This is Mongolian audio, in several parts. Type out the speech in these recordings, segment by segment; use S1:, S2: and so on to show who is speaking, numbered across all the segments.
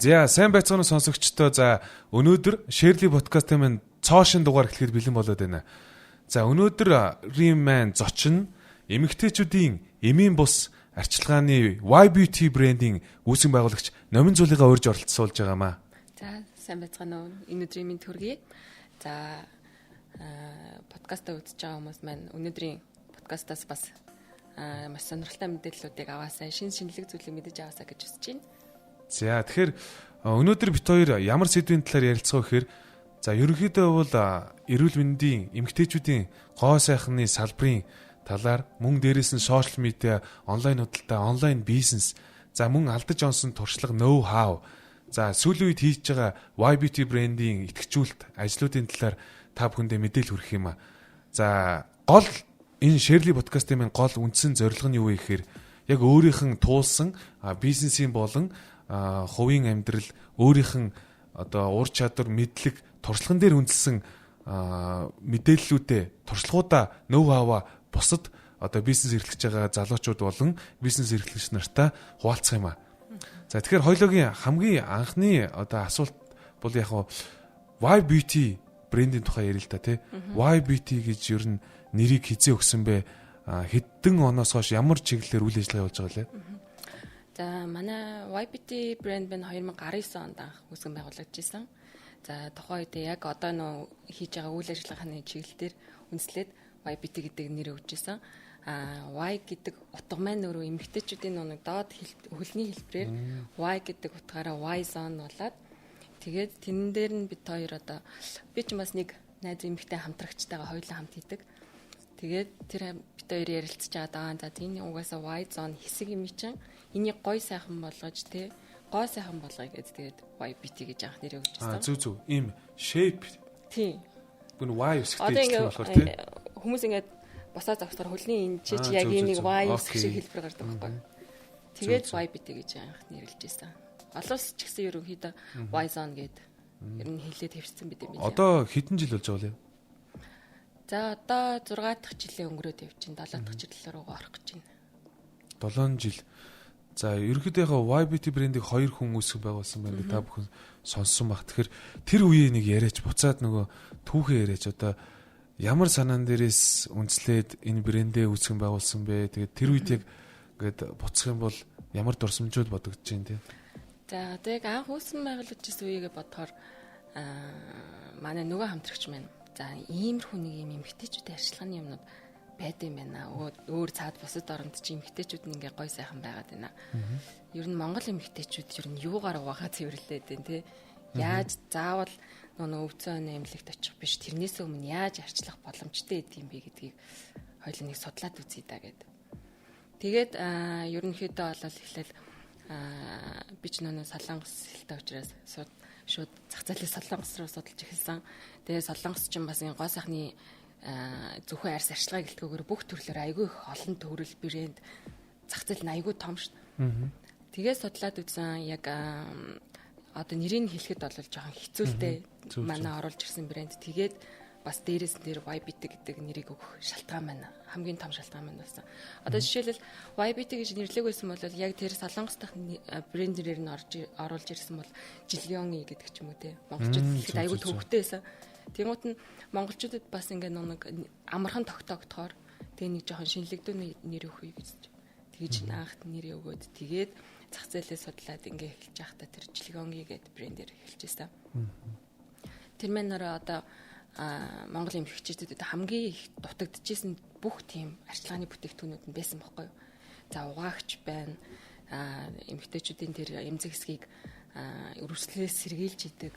S1: За, сайн байцгаана уу, сонсогчдоо. За, өнөөдөр Shirley подкастын маань цоошин дугаар эхлэхэд бэлэн болоод байна. За, өнөөдрийн маань зочин эмэгтэйчүүдийн эмийн бус арчилгааны Y Beauty брендийн үүсгэн байгуулагч Номин Зулыгаа урьж оролцуулж байгаамаа.
S2: За, сайн байцгаана уу. Энэ өдрийн мэнд хүргэе. За, подкастаа үзэж байгаа хүмүүс маань өнөөдрийн подкастаас бас маш сонирхолтой мэдээллүүдийг аваасай, шин шинэлэг зүйлийг мэдэж аваасай гэж хүсэж байна.
S1: За, тэгэхээр өнөөдөр бид хоёр ямар сэдвийн талаар ярилцах вэ гэхээр, за, ерөнхийдөө бол эрүүл мэндийн, эмэгтэйчүүдийн гоо сайхны салбарын талаар, мөн дээрээс нь social media, онлайн худалдаа, онлайн бизнес, за, мөн алдаж онсон туршлага, know how, за, сүүлийн үед хийж байгаа YBT брендийн идэвхжүүлэлт ажлуудын талаар та бүхэндээ мэдээлэл хүргэх юм а. За, гол энэ Shirley подкастын маань гол үндсэн зорилго нь юу вэ гэхээр яг өөрийнх нь туулсан бизнесийн болон хувийн амьдрал, өөрийнх нь одоо ур чадвар, мэдлэг, туршлаган дээр үндэслэн мэдээллүүдээ, туршлагуудаа, know how бусад одоо бизнес эрхлэж байгаа залуучууд болон бизнес эрхлэгч нартаа хуваалцах юм а. За, тэгэхээр хоёулаагийн хамгийн анхны одоо асуулт бол яг Y Beauty брендийн тухай ярил л та, тий. Y Beauty гэж ер нь нэрийг хэзээ өгсөн бэ? Хэдэн оноос хойш ямар чиглэлээр үйл ажиллагаа явуулж байгаа лээ?
S2: За, манай YBT брэнд байна 2019 онд анх үүсгэн байгуулагдчихсан. За, тухайн үед яг одоо нөө хийж байгаа үйл ажиллагааны чиглэл дээр үндэслээд YBT гэдэг нэр өгч исэн. А, Y гэдэг утга маань өөрөө эмэгтэйчүүдийн нэг доод хөлний хэлбэрээр Y гэдэг утгаараа Y zone болоод, тэгээд тэрэн дээр нь бид хоёр, одоо би ч бас нэг найз эмэгтэй хамтрагчтайгаа хоёулаа хамт хийдэг. Тэгээд тэр бид хоёр ярилцж байгаа даа. За, энэ угаасаа Y zone хэсэг юм чинь энийг гой сайхан болгож, те, гой сайхан болгоё гэж, тэгээд YBT гэж анх нэр өгч
S1: байсан. А, зүг зүг. Ийм shape.
S2: Тийм.
S1: Гүн Y үсгтэй ажиллах болохоор, тий.
S2: Хүмүүс ингээд босоо зогсохоор хөлний энэ чи чи яг ийм нэг Y үсэг шиг хэлбэр гардаг байхгүй. Тэгээд YBT гэж анх нэрлэж байсан. Олон улс ч гэсэн ерөнхийдөө Y zone гээд ер нь хэлээд хэвшсэн бид юм
S1: билээ. Одоо хэдэн жил болж байгаа вэ?
S2: За, одоо 6 дахь жилээ өнгөрөөд явж чинь 7 дахь жил руу орох гэж байна.
S1: 7 жил. За, ерөнхийдөө яг YBT брендийг хоёр хүн үүсгэн байгуулсан байна гэж та бүхэн сонссон баг. Тэгэхээр тэр үеийн нэг яриач, буцаад нөгөө түүхээ яриач, одоо ямар санаан дээрээс үндэслээд энэ брендээ үүсгэн байгуулсан бэ? Тэгээд тэр үед яг ингээд буцах юм бол ямар дурсамжууд бодогдож байна, те?
S2: За, одоо яг анх үүсгэн байгуулагдчихсан үеигээ бодохоор манай нөгөө хамтрагч маань, за, иймэрхүү нэг юм эмэгтэйчүүдийн арчилгааны юмнууд байд юм байна. Өөр цаад бусад оронд чи эмэгтэйчүүд нь ингээ гой сайхан байгаад байна. Ер нь Монгол эмэгтэйчүүд ер нь юугаар угаагаа цэвэрлээд байна, те? Яаж заавал нөгөө өвцөн оны эмнэлэгт очих биш, тэрнээс өмнө яаж арчлах боломжтой гэдэг юм бэ гэдгийг хоёулаа нэг судлаад үзье да гэд. Тэгээд ерөнхийдөө бол эхлээл би ч нөгөө солонгос хэлтэй учраас шууд зах зээлийн солонгос руу судалж эхэлсэн. Тэгээ солонгос ч бас энэ гоо сайхны зөвхөн арьс арчилгаа гэлтгүйгээр бүх төрлөөр айгүй их олон төрөл брэнд, зах зээл нь айгүй том шүү. Тэгээ судлаад үзсэн, яг одоо нэрийг хэлэхэд бол жоохон хэцүү л дээ. Манай оруулж ирсэн брэнд. Тэгээд бас дээрээс нь дээр YBT гэдэг нэрийг өгөх шалтгаан байна. Хамгийн том шалтгаан маань болсон. Одоо жишээлбэл, YBT гэж нэрлээг байсан бол яг тэр Солонгос дахь брендээр нь орж оруулж ирсэн бол Жилгиони гэдэг ч юм уу, те. Монголчууд хэлэхэд айгүй төвөгтэй байсан. Тэнгуут нь монголчуудад бас ингээ нэг амархан тогтоогдохоор тэгээ нэг жоохон шинэлэгдүү нэр өгөх гэж тэгж анх нэрээ өгөөд, тэгээд зах зээлээ судлаад ингээ эхэлж байхдаа тэр Жилгиони гэдэг брендээр эхэлж байсан. Тэр маань одоо Монгол эмхэгчүүдэд хамгийн их дутагдчихсэн бүх тийм арчилгааны бүтээгдэхүүнүүд нь байсан байхгүй юу. За, угаагч байна. Эмэгтэйчүүдийн тэр эмзэг хэсгийг өрөвслөөс сэргийлж идэг.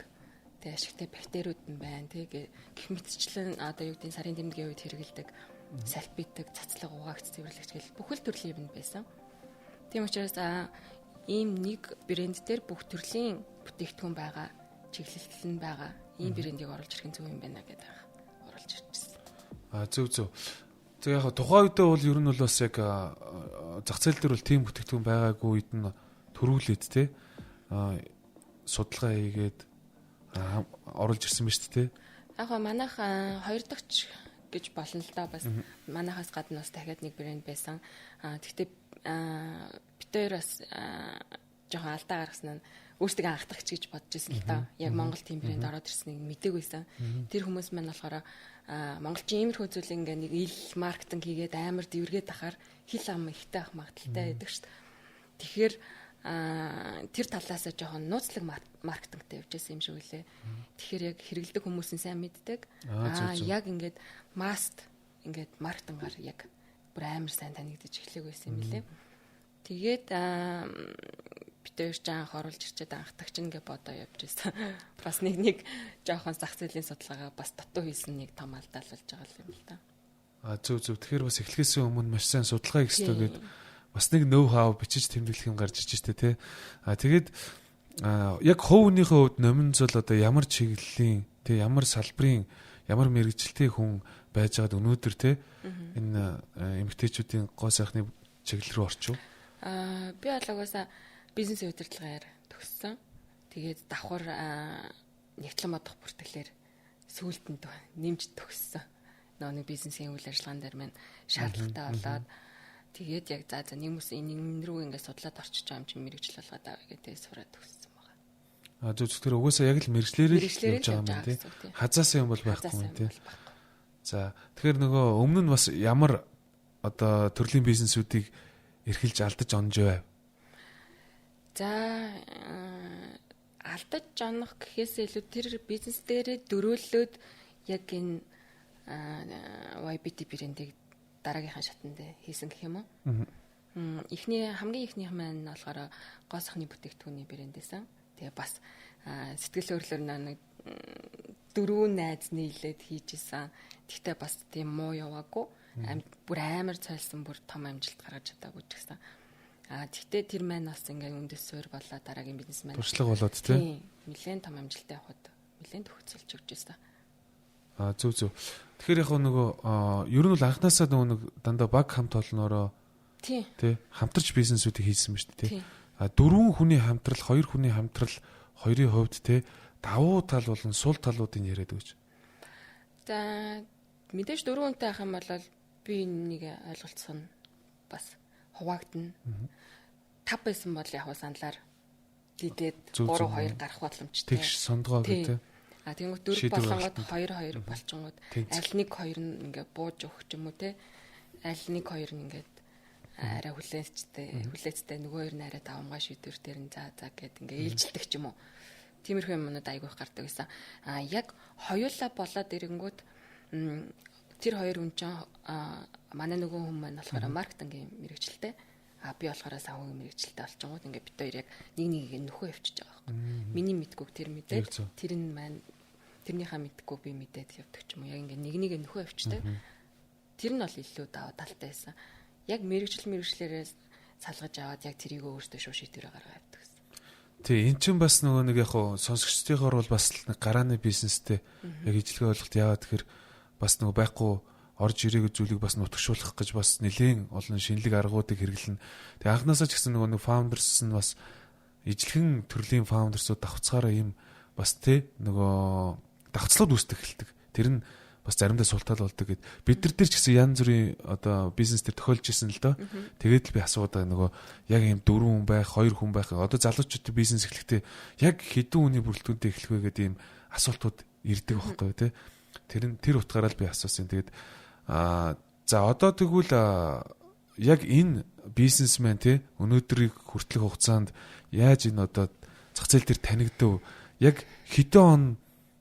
S2: Тэг ашигтай бактериуд нь байна. Тэг гэх мэтчлэн одоо юу гэдгийг сарын тэмдгийн үед хэрэгэлдэг салбидаг, цацлаг, угаагч, цэвэрлэгч гэл бүхэл төрлийн юм байсан. Тийм учраас ийм нэг брэнд дээр бүх төрлийн бүтээгдэхүүн байгаа, чиглэлт нь байгаа ийм брендийг оруулж ирэх нь зөв юм байна гэдэг оруулж ирчихсэн.
S1: А, зөв зөв. Тэг яг тухайн үедээ бол ер нь бол бас яг зах зээл дээр бол тийм бүтээгдэхүүн байгаагүй үед нь төрүүлээд, те, судалгаа хийгээд оруулж ирсэн ба шүү дээ.
S2: Яг гоо манайх хоёр дахь гэж болно л да, бас манайхаас гадна бас дахиад нэг брэнд байсан. А, тэгтээ бид хоёр бас жоохон алдаа гаргасан нь Өөрсдөө анхдагч гэж бодож исэн л доо. Яг Монгол team брэнд ороод ирснийг мдээгүй байсан. Тэр хүмүүс маань болохоор монголчин иймэрхүү зүйл ингээ нэг ил маркетинг хийгээд амар дэвэргээд ахаар хил ам ихтэй ах магадлалтай байдаг шүү дээ. Тэгэхээр тэр талаасаа жоохон нууцлаг маркетингтэй явж байсан юм шиг үлээ. Тэгэхээр яг хэрэглэдэг хүмүүс нь сайн мэддэг. Яг ингээд маст ингээд маркетингаар яг бүр амар сайн танигдаж эхлэх байсан юм билээ. Тэгээд бид хоёр ч анх оруулж ирчээд анхдагч ингээ бодоо явж байсан. Бас нэг жоохон зах зээлийн судалгаагаа бас дутуу хийсэн нэг том алдаал болж байгаа юм л да.
S1: Зөв зөв. Тэгэхээр бас эхлэхээс өмнө маш сайн судалгаа хийх ёстой гээд бас нэг ноу хау бичиж тэмдэглэх юм гарч иж штэ тий. Тэгээд яг хувь хүнийхээ хувьд номин зул одоо ямар чиглэлийн тий ямар салбарын ямар мэрэгжилтэй хүн байж байгаад өнөөдөр тий энэ эмэгтэйчүүдийн гоо сайхны чиглэл рүү орчих.
S2: Би бол угаасаа бизнесийн удирдлагаар төгссөн. Тэгээд давхар нэгтлэн бодох бүртгэлээр сүүлд нь нэмж төгссөн. Нөгөө нэг бизнесийн үйл ажиллагаан дээр маань шаардлагатай болоод тэгээд яг за нэг хүмүүс энэ рүү ингээд судлаад орчиж байгаа юм чинь мэрэгжил болгоод авъя гэдэг сураад төгссөн байгаа.
S1: Зөв зөв. Тэр угаасаа яг л мэрэгжлээрээ л явж байгаа юм тий. Хазаасан юм бол байхгүй юм тий. За тэгэхээр нөгөө өмнө нь бас ямар одоо төрлийн бизнесүүдийг эрхэлж алдаж онж байв?
S2: За алдаж онох гэхээс илүү тэр бизнес дээрээ дөрөөллөөд яг энэ YBT брендийг дараагийнхаа шатанд хийсэн гэх юм уу? Эхний хамгийн эхнийх маань болохоор гоо сайхны бүтээгдэхүүний брэнд байсан. Тэгээ бас сэтгэл хөдлөлөөр нэг дөрвөн найз нийлээд хийж исэн. Тэгтээ бас тийм муу яваагүй. Бүр амар цайлсан бүр том амжилт гаргаж чадаагүй ч гэсэн. Тэгтээ тэр маань бас ингээ үндэс суурь болоо дараагийн бизнес маань
S1: туршлага болоод тий.
S2: Нилээн том амжилттай явахад нилээн төгсөлж өгч байсан.
S1: Зөв зөв. Тэгэхээр яг нөгөө ер нь бол анханасаа нөгөө нэг дандаа баг хамт олноороо тий хамтарч бизнесүүдийг хийсэн ба шүү дээ тий. Дөрвөн хүний хамтрал, хоёр хүний хамтрал хоёрын хувьд тий давуу тал болон сул талуудыг яриад өгч.
S2: За мэдээж дөрвөн хүнтэй ах юм бол би нэг ойлголцох нь бас хуваагдана. 5 байсан бол яг саналаар дидээд 3 2 гарах боломжтой.
S1: Тэгш сондгоо гэдэг.
S2: Тэгэнгүүт 4 болонгод 2 2 болчингууд аль нэг хоёр нь ингээ бууж өгөх юм уу те. Аль нэг хоёр нь ингээд арай хүлээцтэй нөгөө хоёр нь арай давамгай шийдвэр дээр нь за гэд ингээ ээлжилдэг ч юм уу. Тиймэрхүү юмнууд айгүй их гардаг байсан. Яг хоёулаа болоод ирэнгүүт тэр хоёр хүн чинь манай нөгөө хүн маань болохоор маркетингийн мэрэгчлээ. Би болохоор санхүүгийн мэрэгчлээ болчингууд ингээ бид хоёр яг нэг нэгийг нөхөө явчихж байгаа байхгүй. Миний мэдгүйг тэр мэдээд тэр нь маань тэрнийхээ мэдггүй би мэдээд явдаг ч юм уу. Яг ингээ нэг нэгээ нөхөө явчихдаг. Тэр нь бол илүү даваа талтай байсан. Яг мэрэгчлэрээ салгаж аваад яг тэрийг өөртөө шууд шийдвэрээ гаргаа явдаг гэсэн.
S1: Тий, эн чинь бас нөгөө нэг яг хуу сонсогчдынхоор бол бас нэг гарааны бизнестэй яг ижлэгээ ойлголт яагаад тэгэхээр бас нөгөө байхгүй орж ирээгүй зүйлийг бас нутагшуулах гэж бас нэлээн олон шинэлэг аргуудыг хэрэглэнэ. Тэгээ анхнаасаа ч гэсэн нөгөө нэг founders нь бас ижлэгэн төрлийн founders-ууд давхцгаараа ийм бас тий нөгөө давхцлууд үүсдэг эхэлдэг. Тэр нь бас заримдаа султал болдог гэд. Бид нар дээр ч гэсэн янз бүрийн одоо бизнес төр тохиолж исэн л доо. Тэгээд л би асууад байгаа нөгөө яг ийм дөрвөн хүн байх, хоёр хүн байх. Одоо залуучууд бизнес эхлэхдээ яг хэдэн хүний бүрэлдэхүүнтэй эхлэх вэ гэдэг ийм асуултууд ирдэг байхгүй тий. Тэр нь тэр утгаараа л би асуусан. Тэгээд за одоо тэгвэл яг энэ бизнесмен тий өнөөдрийг хүртэлх хугацаанд яаж энэ одоо зах зээл дээр танигдав? Яг хэдэн он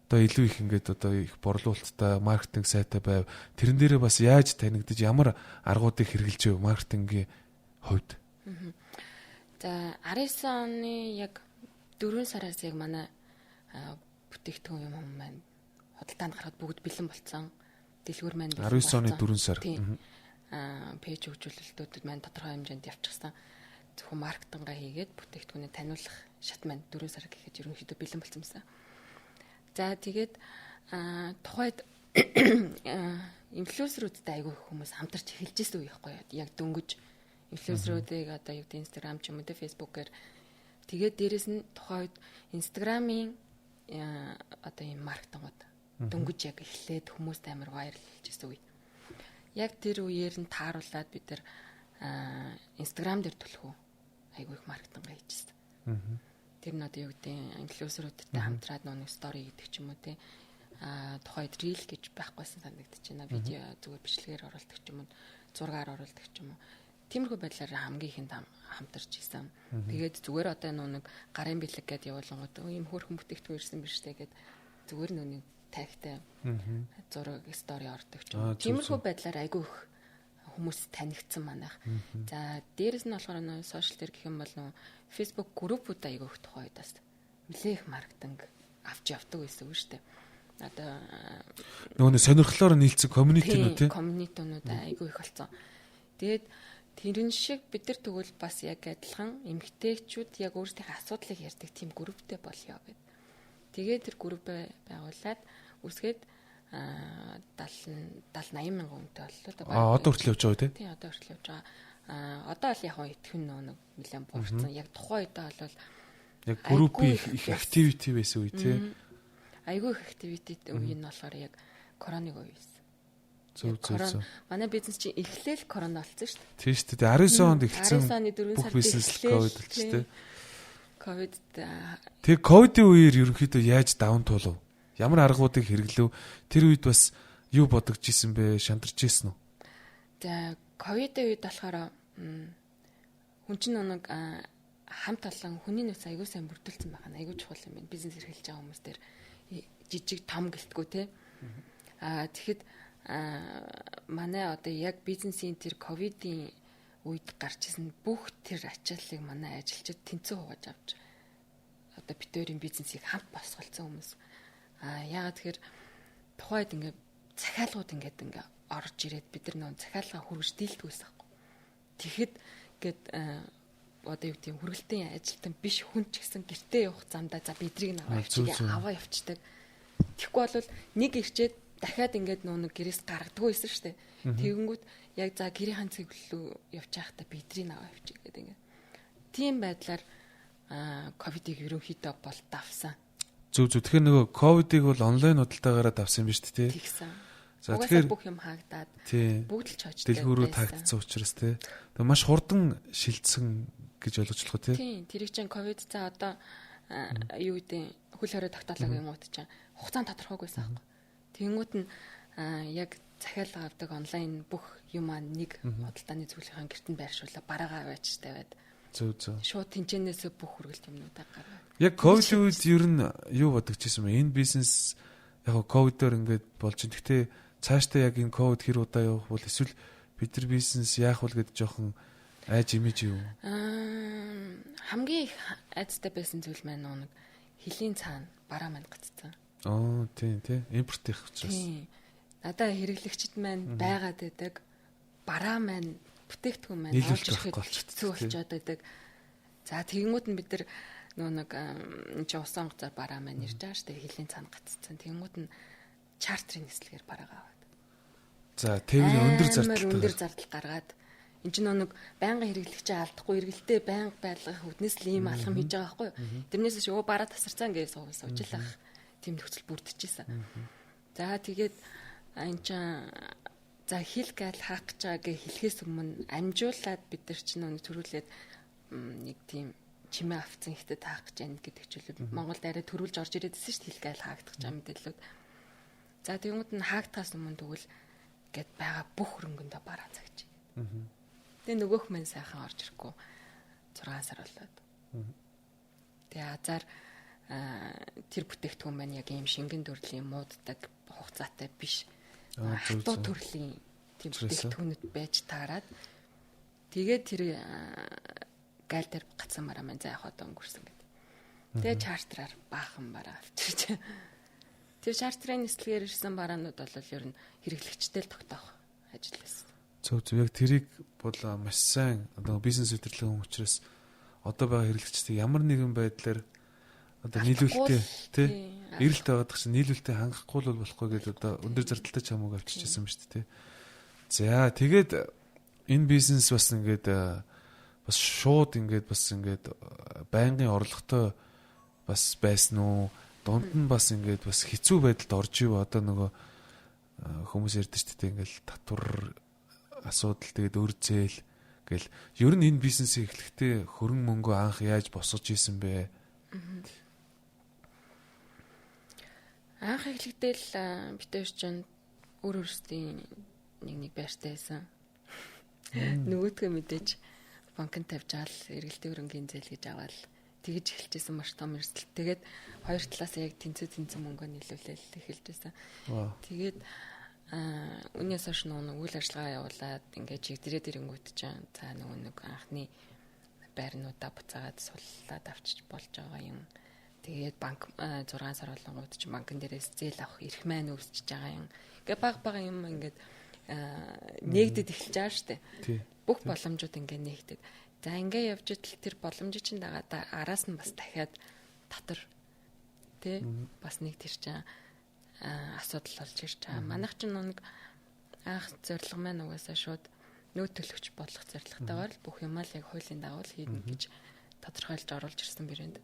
S1: одоо илүү их ингээд одоо их борлуулалттай, маркетинг сайтай байв. Тэрэн дээрээ бас яаж танигдаж, ямар аргуудыг хэрэглэж байв маркетингийн хувьд?
S2: За 19 оны яг 4 сараас яг манай бүтээгдэхүүн юм маань худалдаанд гарахад бүгд бэлэн болцсон. Дэлгүүр маань
S1: бэлэн 19 оны 4 сар.
S2: Пэйж хөгжүүлэлтүүдэд маань тодорхой хэмжээнд явчихсан. Зөвхөн маркетингаа хийгээд бүтээгдэхүүнээ таниулах шат маань 4 сар гэхэд ерөнхийдөө бэлэн болцсон байсан. За тэгээд тухайд инфлюенсерүүдтэй айгүй хүмүүс хамтарч эхэлж ирсэн үе байхгүй юу? Яг дөнгөж инфлюенсерүүдийг одоо юу гэдэг Instagram ч юм уу те Facebook-ээр тэгээд дээрэс нь тухайн үед Instagram-ийн одоо ийм маркетингууд дөнгөж яг эхлээд хүмүүст амар вайралж ирсэн үе. Яг тэр үеэр нь тааруулаад бид нар Instagram дээр түлхүү айгүй их маркетинг хийжсэн. Тэр нь одоо юу гэдэг инфлюенсерүүдтэй хамтраад нэг стори гэдэг ч юм уу те. Тухайд reel гэж байхгүйсэн санагдаж байна. Видео зүгээр бичлэгээр оруулдаг ч юм уу, зургаар оруулдаг ч юм уу. Тиймэрхүү байдлаар хамгийн ихэнд хамтарч исэн. Тэгээд зүгээр одоо нэг гарын бэлэг гэдээ явуулангууд ийм хөөрхөн бүтээгдэхүүн ирсэн биш үү гэд зүгээр нэг тагтай зураг стори ордог ч юм. Тиймэрхүү байдлаар айгүй их хүмүүс танигдсан манайх. За дээрэс нь болохоор нөө сошиал дээр гэх юм бол нөө Facebook группүүд айгүй их тухайн үед бас нэлээх маркетинг авч явдаг байсан үү шүү дээ. Одоо
S1: нөгөө нэг сонирхлоор нийлцсэн community-нүүд
S2: тийм community-нүүд айгүй их болсон. Тэгээд тэрэн шиг бид нар тэгвэл бас яг адилхан эмэгтэйчүүд яг өөрсдийнхээ асуудлыг ярьдаг тийм групптэй болёо гэд. Тэгээд тэр группээ байгуулад үсгээд 70 70 80 мянган хүнтэй боллоо.
S1: Аа одоо хүртэл явж байгаа тий?
S2: Тийм одоо хүртэл явж байгаа. Одоо л яг итгэн нэг нэлээд буурсан. Яг тухайн үедээ бол
S1: яг группийн их activity байсан үе тий.
S2: Айгүй их activity үе нь болохоор яг короныг үе байсан.
S1: Зөв зөв зөв.
S2: Манай бизнес чинь эхлээл корона болсон шүү
S1: дээ. Тийм шүү дээ. 19 онд эхэлсэн.
S2: 19 оны 4 сард
S1: бизнес ковид болчих тий.
S2: Ковид.
S1: Тэгээ ковидын үеэр ерөнхийдөө яаж даван туулав? Ямар аргуудыг хэрэглэв? Тэр үед бас юу бодогдож исэн бэ? Шантарч исэн үү?
S2: За ковидын үед болохоор хүн чинь нэг хамт олон хүний нөөц аягүй сайн бүрдүүлсэн байгаа нь аягүй чухал юм байна. Бизнес эрхэлж байгаа хүмүүс дээр жижиг том гэлтгүү те. Тэгэхэд манай одоо яг бизнесийн тэр ковидын үед гарч исэн бүх тэр ачааллыг манай ажилчид тэнцэн хувааж авч одоо бид хоёрын бизнесийг хамт босголцсон хүмүүс. Яагаад тэгэхээр тухайд ингээ захиалгууд ингээд ингээ орж ирээд бид нар нөө захиалгаа хүргэж дийлдэг байсан байхгүй. Тэгэхэд ингээд одоо юу гэдэг хүргэлтийн ажилтан биш хүн ч гэсэн гэртээ явах замдаа за бидрийг аваа явчих аваа явцдаг. Тэгэхгүй бол нэг ирчээд дахиад ингээд нөө нэг гэрээс гаргадаггүй байсан шүү дээ. Тэгэнгүүт яг за гэрийн цэглэл рүү явж байхдаа бидрийг аваа явчих гэдэг ингээд. Тийм байдлаар ковидыг ерөнхийдөө бол давсан.
S1: Зөв зөв. Тэгэхээр нөгөө ковидыг бол онлайн худалдаагаараа давсан юм биш үү те?
S2: Тэгсэн. За тэгэхээр бүх юм хаагдаад бүгд л чочтой.
S1: Дэлгүүрүү таагдсан учраас те. Тэгээ маш хурдан шилжсэн гэж ойлгож болох уу те?
S2: Тийм. Тэрийг чинь ковид за одоо юу гэдэг хөл хорой тогтоологын гут чинь хугацаанд тодорхойгүйсэн аахгүй. Тэнгүүт нь яг захиалга авдаг онлайн бүх юм аа нэг худалдааны зөвлөхийн гэрт нь байршуулаа бараагаа аваач тавиад.
S1: Зөв зөв.
S2: Шууд тэнцэнээсээ бүх хүргэлт юмнуудаа гаргаад.
S1: Яг ковид үед ер нь юу бодогч ирсэн бэ? Энэ бизнес яг ковидоор ингээд болж байна. Гэхдээ цаашдаа яг энэ ковид хэр удаа явах бол эсвэл бид нар бизнес яах вэ гэдэг жоохон айж имиж юу?
S2: Хамгийн их айцтай байсан зүйл маань нэг хөлийн цаана бараа маань гаццсан.
S1: Аа тийм тий. Импорт их учраас.
S2: Тийм. Надаа хэрэглэгчд маань байгаад байдаг. Бараа маань бүтээгдэхүүн маань
S1: орж ирэхэд
S2: хэцүү болчоод байдаг. За тэгэнгүүт нь бид нар нөө нэг энэ чи усан онгоцоор бараа маань ирж байгаа шүү дээ. Хөлийн цаана гаццсан. Тэгэнгүүт нь чартерын нислэгээр бараагаа аваад.
S1: За тээврийн өндөр зардал
S2: өндөр зардал гаргаад энэ чинь нэг байнгын хэрэглэгчээ алдахгүй эргэлтээ байнга байлгах үднэс л ийм алхам хийж байгаа байхгүй юу. Тэрнээс биш өө бараа тасарцсан гэж сууж л ах тийм нөхцөл бүрдчихсэн. За тэгээд энэ чинь за хил гайл хаах гэж байгаа гэж хэлхээс өмнө амжуулаад бид нар чинь нэг төрүүлээд нэг тийм чимээ авцсан ихтэй таах гэж байна гэдэг чиглэл Монголд арай төрүүлж орж ирээдсэн шүү дээ хил гайл хаагдах гэж байгаа мэдээллүүд. За тэгмүүд нь хаагдахаас өмнө тэгвэл гэд байгаа бүх хөрөнгөндөө бараа цагч. Тэгээ нөгөөх мэн сайхан орж ирэхгүй 6 сар болоод. Тэгээ азар тэр бүтээгдэхүүн маань яг ийм шингэн төрлийн мууддаг хугацаатай биш. Хатуу төрлийн тийм бүтээгдэхүүнүүд байж таарад тэгээд тэр гайл дээр гацсан бараа маань за яг одоо өнгөрсөн гэдэг. Тэгээ чартераар баахан бараа авчирч. Тэр чартерын нислэгээр ирсэн бараанууд бол ер нь хэрэглэгчтэй л тогтоох ажил байсан.
S1: Зөв зөв яг тэрийг бол маш сайн одоо бизнес удирдлага хүн учраас одоо байгаа хэрэглэгчтэй ямар нэгэн байдлаар одоо нийлүүлэлтээ тий эрэлт байгаад чинь нийлүүлэлтээ хангахгүй л болохгүй гэдээ одоо өндөр зардалтай ч хамаагүй авчижсэн юм шүү дээ тий. За тэгээд энэ бизнес бас ингээд бас шууд ингээд бас ингээд байнгын орлоготой бас байсан уу? Дунд нь бас ингээд бас хэцүү байдалд орж ив одоо нөгөө хүмүүс ярьдэн шүү дээ ингээл татвар асуудал тэгээд өр зээл гэл ер нь энэ бизнесийг эхлэхдээ хөрөнгө мөнгөө анх яаж босгож исэн бэ?
S2: Анх эхлэхдээ л бид хоёр чинь өөр өөрсдийн нэг байртай байсан. Нөгөөдгөө мэдээж банкнд тавьж аал эргэлтийн хөрөнгийн зээл гэж аваад тэгж эхэлжсэн маш том эрсдэл. Тэгээд хоёр талаас яг тэнцүү мөнгөө нийлүүлээл эхэлж байсан. Тэгээд үүнээс хойш нөгөө үйл ажиллагаа явуулаад ингээд чигдрээд ирэнгүүт чинь за нөгөө нэг анхны байрнуудаа буцаагаад суллаад авчиж болж байгаа юм. Тэгээд банк 6 сар болонгууд чинь банкн дээрээс зээл авах эрх маань үүсчихэж байгаа юм. Ингээ баг баг юм ингээд нээгдэд эхэлж байгаа шүү дээ. Бүх боломжууд ингээ нээгдэд. За ингээ явж идэл тэр боломжийг чинь дагаад араас нь бас дахиад татар тий бас нэг тэр чинь асуудал болж ирж байгаа. Манайх чинь нэг анх зорилго маань угаасаа шууд нөөт төлөгч болох зорилготойгоор л бүх юмаа л яг хуулийн дагуу л хийдэ гэж тодорхойлж оруулж ирсэн брэнд.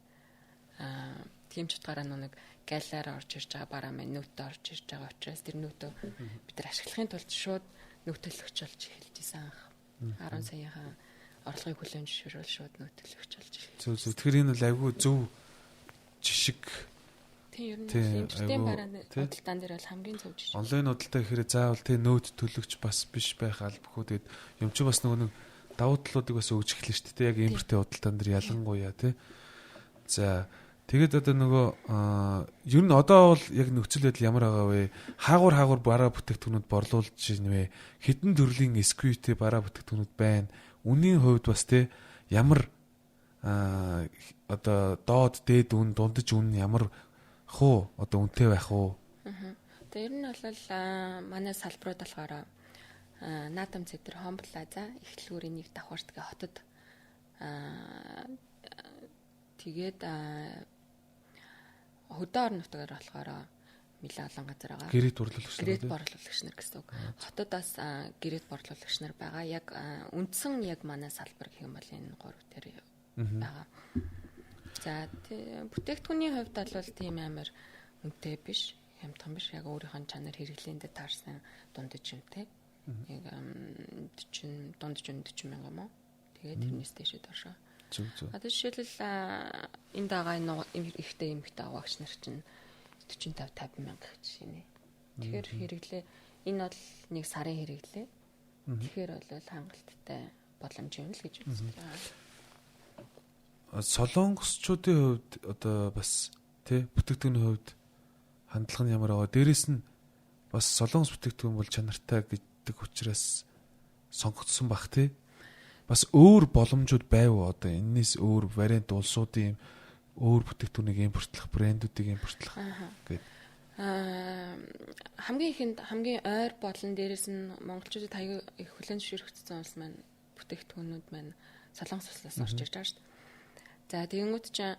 S2: Тийм ч утгаараа нэг галаар орж ирж байгаа бараа маань нөөтөө орж ирж байгаа учраас тэр нөөтөө бид нар ашиглахын тулд шууд нөөт төлөгч болж эхэлж исэн анх. 10 саяхан орлогыг хүлээн зөвшөөрвөл шууд нөөт төлөгч болж эхэлж.
S1: Зөв. Тэгэхээр энэ бол айгүй зөв жишг.
S2: Тийм, ер нь импортын барааны худалдаан дээр бол хамгийн зөв жишг.
S1: Онлайн худалдаа гэхээр заавал тий нөөт төлөгч бас биш байх албагүй. Тэгээд юм чи бас нөгөө нэг давуу талуудыг бас өгч эхэлнэ шүү дээ. Яг импортын худалдаан дээр ялангуяа тий. За тэгээд одоо нөгөө ер нь одоо бол яг нөхцөл байдал ямар байгаа вэ? Хаагур бараа бүтээгдэхүүнүүд борлуулж байна вэ? Хэдэн төрлийн SKU-тэй бараа бүтээгдэхүүнүүд байна? Үнийн хувьд бас тий ямар одоо доод дээд үн, дундаж үн ямар хуу одоо үнэтэй байх уу?
S2: Тэгээ ер нь бол манай салбарууд болохоор Наадам Центр, Home Plaza, эхлэлгүүрийн нэг давхарт гэ хотод тэгээд хөдөө орон нутгаар болохоор нэлээд олон газар байгаа.
S1: Гэрээт борлуулагч нар.
S2: Гэрээт борлуулагч нар гэсэн үг. Хотод бас гэрээт борлуулагч нар байгаа. Яг үндсэн яг манай салбар гэх юм бол энэ гурав дээр байгаа. За бүтээгдэхүүний хувьд бол тийм амар үнэтэй биш, хямдхан биш. Яг өөрийнх нь чанар хэрэглээндээ таарсан дундаж үнэтэй. Яг 40 дундаж үн 40 мянга юм уу? Тэгээд тэрнээс дээшээ доошоо.
S1: Зөв.
S2: Одоо жишээлбэл энд байгаа энэ ихтэй эмэгтэй аваагч нар чинь 45 50 мянга гэж шинэ. Тэгэхээр хэрэглээ энэ бол нэг сарын хэрэглээ. Тэгэхээр бол хангалттай боломж юм л гэж үздэг.
S1: Солонгосчуудын хувьд одоо бас тий бүтээгдэхүүний хувьд хандлага нь ямар байгаа. Дээрээс нь бас солонгос бүтээгдэхүүн бол чанартай гэдэг учраас сонгогдсон бах тий. Бас өөр боломжууд байв уу одоо энэс өөр вариант улсуудын өөр бүтээгдэхүүнийг импортлох, брэндүүдийг импортлох гэдэг.
S2: Хамгийн ихэнд хамгийн ойр болон дээрээс нь монголчуудад аягүй их хүлээн зөвшөөрөгдсөн улс маань бүтээгдэхүүнүүд маань Солонгос улсаас орж ирж байгаа шүү дээ. За тэгэнгүүт чинь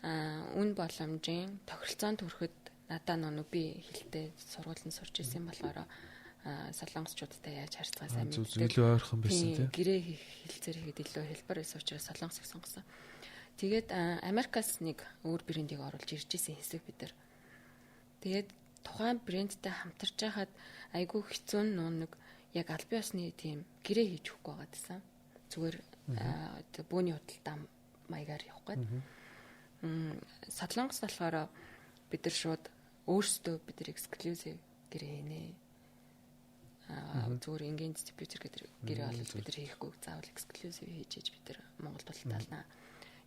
S2: үн боломжийн тохиролцоонд хүрэхэд надаа нөө би хэлтэй сургуулинд сурч ирсэн болохоор солонгосчуудтай яаж харьцгаа сайн
S1: мэддэг. Илүү ойрхон байсан тийм.
S2: Гэрээ хийх хэлцээр хийгээд илүү хэлбэр байсан учраас солонгосыг сонгосон. Тэгээд Америкаас нэг өөр брендийг оруулж ирж исэн хэсэг бид нар. Тэгээд тухайн брендтэй хамтарч байхад айгүй хэцүү нэг яг аль биесны тийм гэрээ хийж өгөхгүй байгаа гэсэн. Зүгээр бөөний худалдаа маягаар явах гээд. Солонгос болохоор бид нар шууд өөрсдөө бид нар exclusive гэрээ хийнэ. Зүгээр энгийн дистрибьютор гэдэг гэрээ олж бид нар хийхгүй, заавал exclusive хийж бид нар Монголд худалдаална.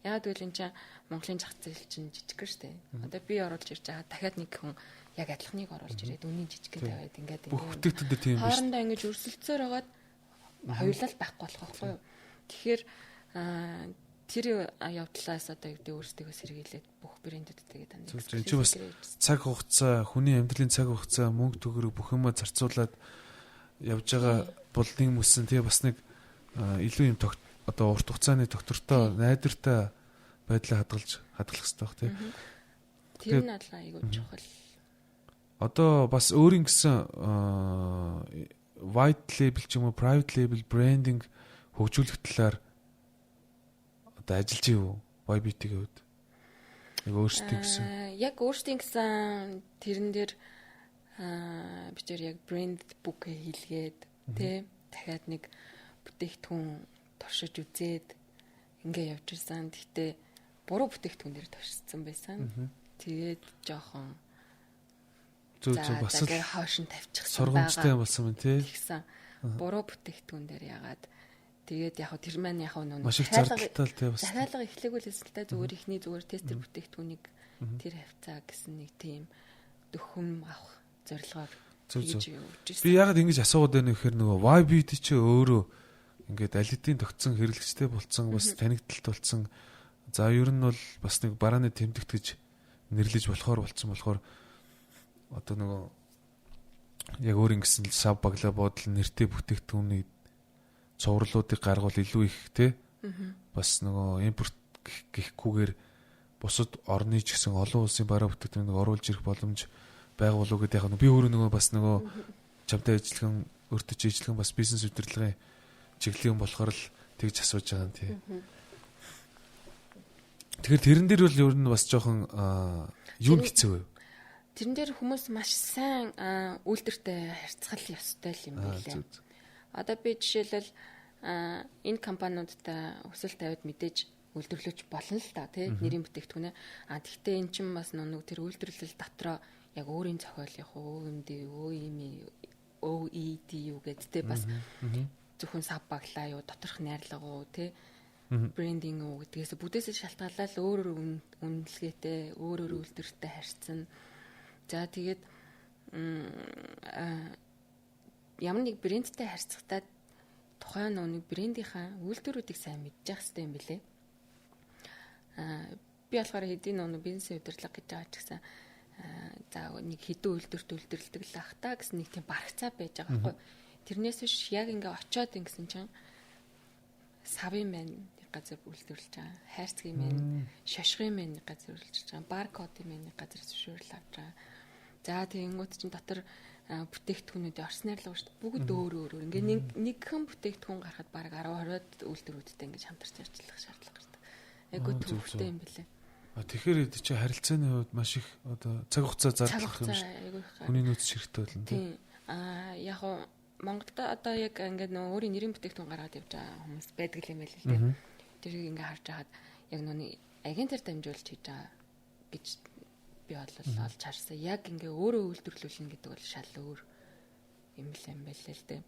S2: Яагаад гэвэл эн чинь Монголын зах зээл чинь жижиг шүү дээ. Одоо би оруулж ирж байгаа дахиад нэг хүн яг адилхныг оруулж ирээд үнийн жижиг тавиад ингээд
S1: бүх бүтээгдэхүүн тийм
S2: биш. Хоорондоо ингэж өрсөлдсөөр байгаад хоёулаа л байхгүй болох байхгүй юу? Тэгэхээр тэр явдлаас одоо юу гэдэг өөрсдийгөө сэргийлээд бүх брэндүүдтэйгээ
S1: тань. Чи бас цаг хугацаа, хүний амьдралын цаг хугацаа, мөнгө төгрөг бүх юмаа зарцуулаад явж байгаа бол нэг мөсөн тий бас нэг илүү юм одоо урт хугацааны доктортой найдвартай байдлаа хадгалах хэрэгтэй байх тий.
S2: Тэр нь бол айгүй чухал.
S1: Одоо бас өөрийн гэсэн white label ч юм уу private label branding хөгжүүлэх талаар одоо ажиллаж юу? YBT-ийн хувьд. Яг өөрсдийн гэсэн.
S2: Яг өөрсдийн гэсэн тэрэн дээр би тэр яг брэнд бүк хийлгээд тий дахиад нэг бүтээгдэхүүн туршиж үзээд ингээ явж ирсэн. Гэхдээ Буруу бүтээгдэхүүн дээр туршсан байсан. Тэгээд жоохон
S1: зөв зөв бас л
S2: хойш нь тавьчихсан
S1: сургамжтай болсон юм тий.
S2: Тэгсэн. Буруу бүтээгдэхүүн дээр ягаад тэгээд яг тэр маань яг
S1: нөө маш их зардалтай л тий бас.
S2: Захиалга эхлэегүй л байсан л та, зүгээр ихний зүгээр тестер бүтээгдэхүүнийг тэр хавцаа гэсэн нэг тийм дөхөм авах зорилгоор
S1: хийж явж ирсэн. Би ягаад ингэж асуугаад байна вэ гэхээр нөгөө YBD чи өөрөө ингээд аль хэдийн тогтсон хэрэглэгчтэй болцсон, бас танигдалт болцсон. За ер нь бол бас нэг барааны тэмдэгт гэж нэрлэж болохоор болцсон болохоор одоо нөгөө яг өөр ингэсэн сав баглаа бодол нэртэй бүтээгдэхүүний цувралуудыг гаргавал илүү их те бас нөгөө импорт гэхгүйгээр бусад орны ч гэсэн олон улсын бараа бүтээгдэхүүнийг оруулж ирэх боломж байгаа болов уу гэдэг яг би өөрөө нөгөө бас нөгөө чамтай ажиллахан өөртөө ч ажиллахан бас бизнес удирдлагын чиглэлийн болохоор л тэгж асууж байгаа юм тий. Тэгэхээр тэрэн дээр бол ер нь бас жоохон юу хэцүү вэ?
S2: Тэрэн дээр хүмүүс маш сайн үйлдвэртэй харьцах ёстой л юм билээ. Одоо би жишээлбэл энэ компаниудтай өсөлт тавиад мэдээж үйлдвэрлэж болно л та тий нэрийн бүтээгдэхүүнээ. А тэгтээ эн чинь бас нэг тэр үйлдвэрлэл дотроо яг өөрийн зохиолынх OMD, OEM, OED юу гэдэг тий бас зөвхөн сав баглаа юу доторх найрлага уу тий брендинг уу гэдгээс бүгдээсээ шалтгаалал өөр өөр үнэлгээтэй, өөр өөр үйлдвэртэй харьцана. За тэгээд ямар нэг брендтэй харьцахдаа тухайн нэг брендийнхаа үйлдвэрүүдийг сайн мэдчих хэрэгтэй юм билээ. Би болохоор хэдийн нэг бизнесийн удирдлага гэж байгаа ч гэсэн за нэг хэдэн үйлдвэрт үйлдвэрлэдэг л ах та гэсэн нэг тийм барагцаа байж байгаа байхгүй. Тэрнээс биш яг ингээ очиод ингэсэн чинь савын маань нэг газар үйлдвэрлэж байгаа, хайрцгийн маань, шошгын маань нэг газар үйлдвэрлэж байгаа, баркодын маань нэг газар зөвшөөрөл авч байгаа. За тэгэнгүүт чинь дотор бүтээгдэхүүнүүдийн орс найрлага шүү дээ. Бүгд өөр өөр. Ингээ нэгхэн бүтээгдэхүүн гарахад бараг 10 20 үйлдвэрүүдтэй ингэж хамтарч ажиллах шаардлага гардаг. Айгуу төвхтэй юм билээ.
S1: А тэгэхээр чи харилцааны хувьд маш их одоо цаг хугацаа зарлах юм шиг. Хүний нөөц хэрэгтэй болно
S2: тийм. Аа яг уу Монголд одоо яг ингээд нөө өөрийн нэрийн бүтээгдэхүүн гаргаад явж байгаа хүмүүс байдаг юм байл л дээ. Тэрийг ингээ харж байхад яг нөө агентаар дамжуулж хийж байгаа гэж би бол олж харсан. Яг ингээ өөрөө үйлдвэрлүүлнэ гэдэг бол шал өөр юм л юм байл л дээ.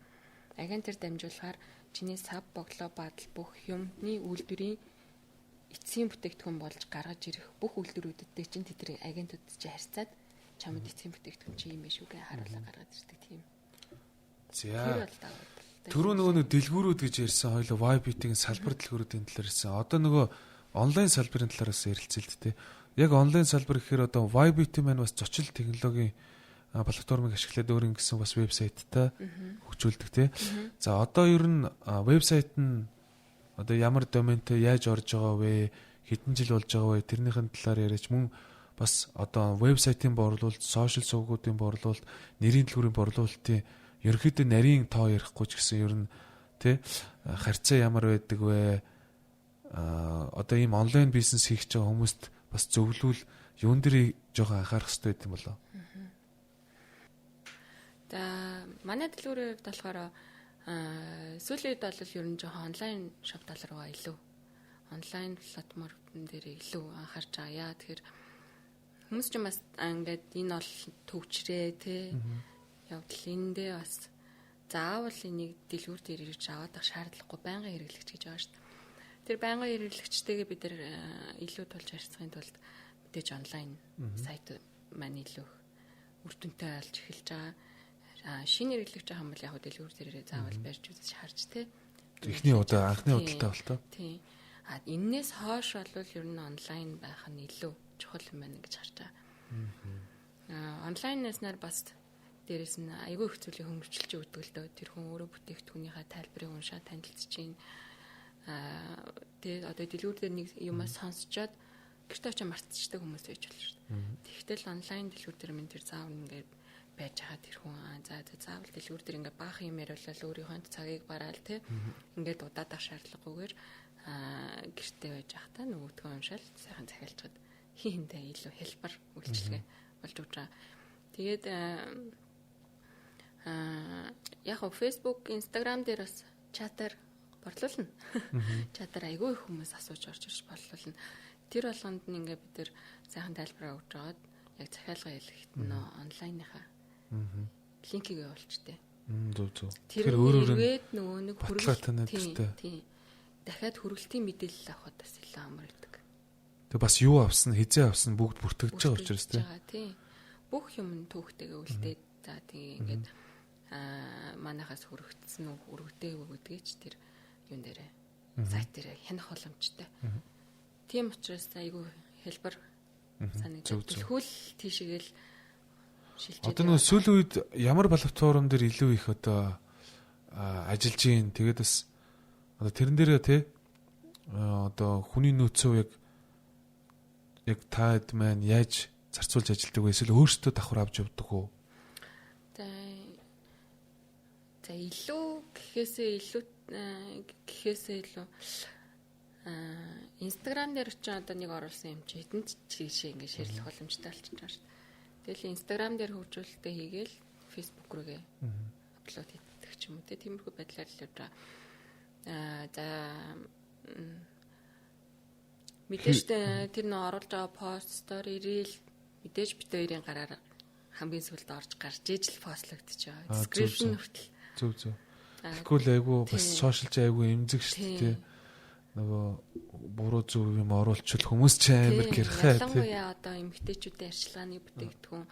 S2: Агентаар дамжуулахаар чиний сав боглоо бадал бүх юмны үйлдвэрийн эцсийн бүтээгдэхүүн болж гаргаж ирэх бүх үйлдвэрүүдтэй чинь тэдний агентууд чи харьцаад чамд эцсийн бүтээгдэхүүн чи юм биш үү гэж харуулга гаргаж ирдэг тийм.
S1: За. Түрүү нөгөө нэг дэлгүүрүүд гэж ярьсан хоёлоо YBT-ийн салбар дэлгүүрүүдийн талаар ярьсан. Одоо нөгөө онлайн салбарын талаар бас ярилцъя л дээ. Яг онлайн салбар гэхээр одоо YBT маань бас зочил технологийн платформыг ашиглаад өөр ингэсэн бас вебсайттай хөгжүүлдэг тий. За одоо ер нь вебсайт нь одоо ямар доментэй яаж орж байгаа вэ? Хэдэн жил болж байгаа вэ? Тэрнийхэн талаар яриач мөн бас одоо вебсайтын борлуулалт, сошиал сувгуудын борлуулалт, нэрийн дэлгүүрийн борлуулалтын ерөнхийдөө нарийн тоо ярихгүй ч гэсэн ер нь тий харьцаа ямар байдаг вэ? Одоо ийм онлайн бизнес хийх гэж байгаа хүмүүст бас зөвлөвл юун дээр жоохон анхаарах хэрэгтэй байт юм болоо?
S2: За манай дэлгүүрийн хувьд болохоор сүүлийн үед бол ер нь жоохон онлайн шоп тал руугаа илүү онлайн платформ дээр илүү анхаарч байгаа. Яа тэгэхээр хүмүүс ч бас ингээд энэ бол төвчрээ тий явдал эндээ бас заавал энийг дэлгүүр дээр ирж аваад ах шаардлагагүй байнгын хэрэглэгч гэж байгаа шүү дээ. Тэр байнгын хэрэглэгчтэйгээ бид нар илүү тулж харьцахын тулд мэдээж онлайн сайт маань илүү үр дүнтэй болж эхэлж байгаа. Шинэ хэрэглэгч байгаа юм бол яг дэлгүүр дээрээ заавал барьж үзэж харж тий.
S1: Эхний удаа анхны худалдаа болтоо.
S2: Тий. А энээс хойш бол ер нь онлайн байх нь илүү чухал юм байна гэж харж байгаа. Онлайн нэснээр бас дээрэс нь айгүй их зүйлийг хөнгөвчлж өгдөг л дөө. Тэр хүн өөрөө бүтээгдэхүүнийхээ тайлбарыг уншаад танилцж чинь. Тэгээд одоо дэлгүүр дээр нэг юмаа сонсчоод гэртээ очиж мартчихдаг хүмүүс байж болно шүү дээ. Тэгтэл онлайн дэлгүүр дээр минь тэр заавал ингээд байж байгаа тэр хүн за за заавал дэлгүүр дээр ингээд баахан юм яриулал өөрийнхөө цагийг бараал тий. Ингээд удаад ах шаардлагагүйгээр гэртээ байж байхдаа нөгөөдгөө уншаал сайхан захиалчхад хин хинтээ илүү хэлбэр үйлчилгээ болж өгч байгаа. Тэгээд яг хөө Facebook, Instagram дээр бас чатаар борлуулна. Чатаар айгүй их хүмүүс асууж орж ирж борлуулна. Тэр болгонд нь ингээ бид нар сайхан тайлбараа өгж байгаад яг захиалга хэлэхэд нөө онлайныхаа линкийг явуулчихдээ.
S1: Зөв зөв.
S2: Тэр өөр өөр нөгөө нэг
S1: хүргэлт.
S2: Тийм. Дахиад хүргэлтийн мэдээлэл авахд бас илүү амар байдаг.
S1: Тэг бас юу авсан, хизээ авсан бүгд бүртгэж байгаа учраас
S2: тийм. Бүх юм түүхтэйгээ үлдээд за тийм ингээд манайхаас хүрэгдсэн үү, өргөдөөгүй гэдгийг ч тэр юун дээрээ сайт дээрээ хянах боломжтой. Тийм учраас айгүй хэлбэр санагдав. Түлхүүл тийшээгээл шилжээд.
S1: Одоо нөгөө сүүлийн үед ямар платформ дээр илүү их одоо ажиллаж гин тэгээд бас одоо тэрэн дээрээ тий одоо хүний нөөцөө яг та хэд маань яаж зарцуулж ажилладаг вэ? Эсвэл өөрсдөө давхар авч явдаг уу?
S2: За илүү гэхээсээ илүү Instagram дээр ч одоо нэг оруулсан юм чи хэдэн чигшээ ингэ шеэрлэх боломжтой болчихж байгаа шүү дээ. Тэгэл Instagram дээр хөгжүүлэлтээ хийгээл Facebook рүүгээ апплод хийдэг ч юм уу те тиймэрхүү байдлаар л явж байгаа. За мэдээж тэр нөө оруулж байгаа пост, story, reel мэдээж бит хоёрын гараар хамгийн сүүлд орж гарч ижил постлогдож байгаа. Description хүртэл.
S1: Зөв зөв. Тэгэхгүй л айгүй бас сошиал чи айгүй эмзэг шүү дээ тий. Нөгөө буруу зөв юм оруулчвал хүмүүс ч амар гэрхээ тий.
S2: Ялангуяа одоо эмэгтэйчүүдийн арчилгааны бүтээгдэхүүн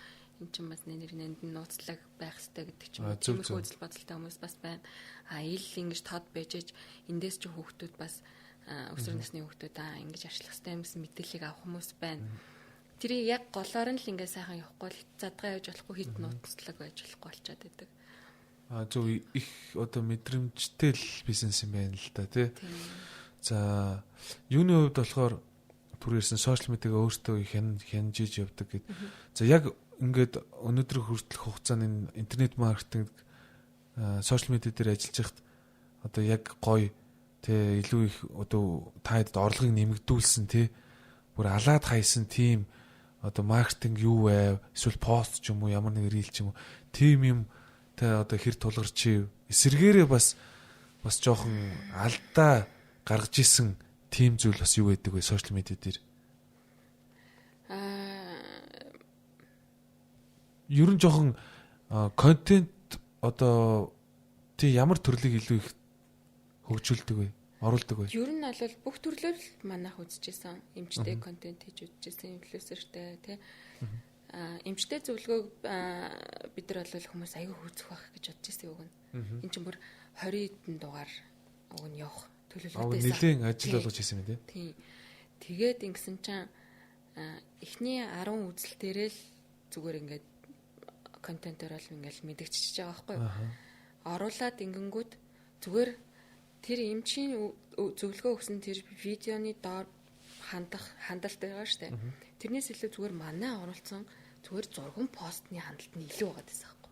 S2: энэ чинь бас нэр нэнд нь нууцлаг байх хэрэгтэй гэдэг ч юм уу. Тиймэрхүү үзэл бодолтой хүмүүс бас байна. А ил ингэж тод байж ээж эндээс ч хүүхдүүд бас өсвөр насны хүүхдүүд ингэж арчлах хэрэгтэй юм гэсэн мэдээллийг авах хүмүүс байна. Тэрийг яг голоор нь л ингээ сайхан явахгүй л задгаа явж болохгүй хит нууцлаг байж болохгүй болчиход байдаг.
S1: Зөв их одоо мэдрэмжтэй л бизнес юм байна л да тий. За юуны хувьд болохоор түр ярьсан сошиал медиагаа өөртөө хянжиж явдаг гэд. За яг ингээд өнөөдөр хүртэлх хугацаанд энэ интернет маркетинг сошиал медиа дээр ажиллаж байхад одоо яг гоё тий илүү их одоо та хэд орлогыг нэмэгдүүлсэн тий бүр алаад хайсан тийм одоо маркетинг юу вэ? Эсвэл пост ч юм уу ямар нэг рил ч юм уу тийм юм тэ одоо хэр тулгарч ив эсэргээрээ бас жоохон алдаа гаргаж исэн тийм зүйл бас юу байдаг вэ сошиал медиа дээр? Ер нь жоохон контент одоо тий ямар төрлийг илүү их хөгжүүлдэг вэ? Оруулдаг вэ?
S2: Ер нь бол бүх төрлөөр л манайх үзчихсэн. Эмчтэй контент хийж үзчихсэн, инфлюенсертэй тий. Эмчтэй зөвлөгөөг бид нар бол хүмүүс аягүй хөөцөх байх гэж бодож ирсэн үг нь. Энд чинь бүр 20 хэдэн дугаар уг нь явах төлөвлөгөөтэй.
S1: Нэлээд ажил болгож хийсэн юм тий.
S2: Тийм. Тэгээд ингэсэн чинь эхний 10 үзэл дээрээ л зүгээр ингээд контентоор л ингээл мэдэгчиж байгаа байхгүй юу? Оруулаад ингэнгүүт зүгээр тэр эмчийн зөвлөгөө өгсөн тэр видеоны доор хандалт байгаа шүү дээ. Тэрнээс илүү зүгээр манай оруулсан зүгээр зурган постны хандалт нь илүү байгаа гэсэн байхгүй.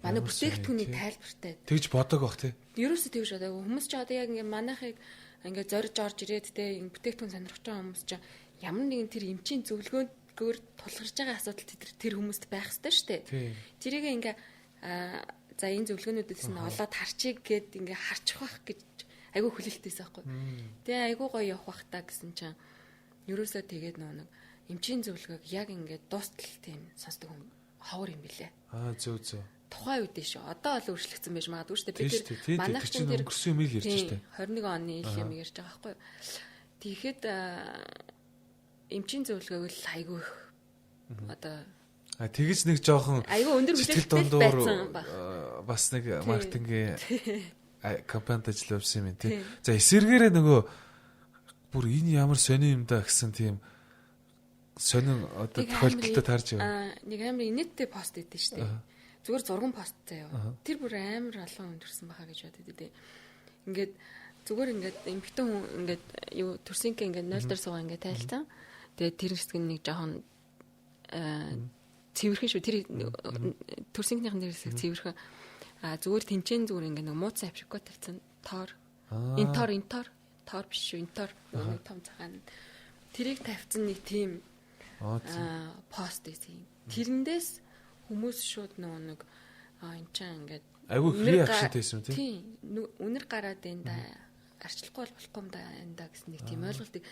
S2: Манай бүтээгдэхүүний тайлбартай.
S1: Тэгж бодог бах тий.
S2: Ерөөсөө тэгж бодоагүй. Хүмүүс ч одоо яг ингээ манайхыг ингээ зорж орж ирээд те бүтээгдэхүүн сонирхож байгаа хүмүүс ч ямар нэгэн тэр эмчийн зөвлөгөөгөөр тулгарч байгаа асуудал тэр хүмүүст байх ёстой шүү дээ. Тэрийг ингээ за энэ зөвлөгөөнүүдээс нь олоод харчиг гэд ингээ харчих бах гэж айгүй хүлээлттэйсэн байхгүй. Тэгээ айгүй гоё явах бах та гэсэн чинь ерөөсөө тэгээд нөө нэг эмчийн зөвлөгөөг яг ингээд дуустал тийм сонсдог хүн ховор юм билэ.
S1: Зөв зөв.
S2: Тухайн үед шүү. Одоо л өөрчлөгдсөн байж магадгүй шүү дээ.
S1: Би тэр манайх чинь тэр өнгөрсөн юм ярьж шүү дээ.
S2: 21 оны ил юм ярьж байгаа байхгүй юу. Тэгэхэд эмчийн зөвлөгөөг л айгүй их одоо
S1: тэгэж нэг жоохон
S2: айгүй өндөр хүлээлттэй байсан
S1: баг. Бас нэг маркетингийн компанид ажил явсан юм тий. За эсэргээрээ нөгөө бүр энэ ямар сони юм да гэсэн тийм сонин одоо тохиолдолтой таарч
S2: яваа. Нэг амар инээдтэй пост идэв шүү дээ. Зүгээр зурган пост заяа. Тэр бүр амар олон хүн төрсэн баха гэж бодод дээ. Ингээд зүгээр ингээд эмэгтэй хүн ингээд юу төрсөнкээ ингээд 0 дээр суугаа ингээд тайлцсан. Тэгээд тэр хэсэг нь нэг жоохон цэвэрхэн шүү. Тэр төрсөнкнийхэн тэр хэсэг цэвэрхэн. Зүгээр тэнцэн зүгээр ингээд нэг мууцсан авшиггүй тавьсан. Тоор. Энэ тоор тоор биш шүү. Энэ тоор нэг том цагаан. Тэрийг тавьсан нэг тийм пост байсан. Тэрэндээс хүмүүс шууд нөгөө нэг энэ чаа ингээд
S1: айгүй реакшн хийсэн тийм.
S2: Тийм. Үнэр гараад энэ да арчлахгүй бол болохгүй юм да энэ да гэсэн нэг тийм ойлголтыг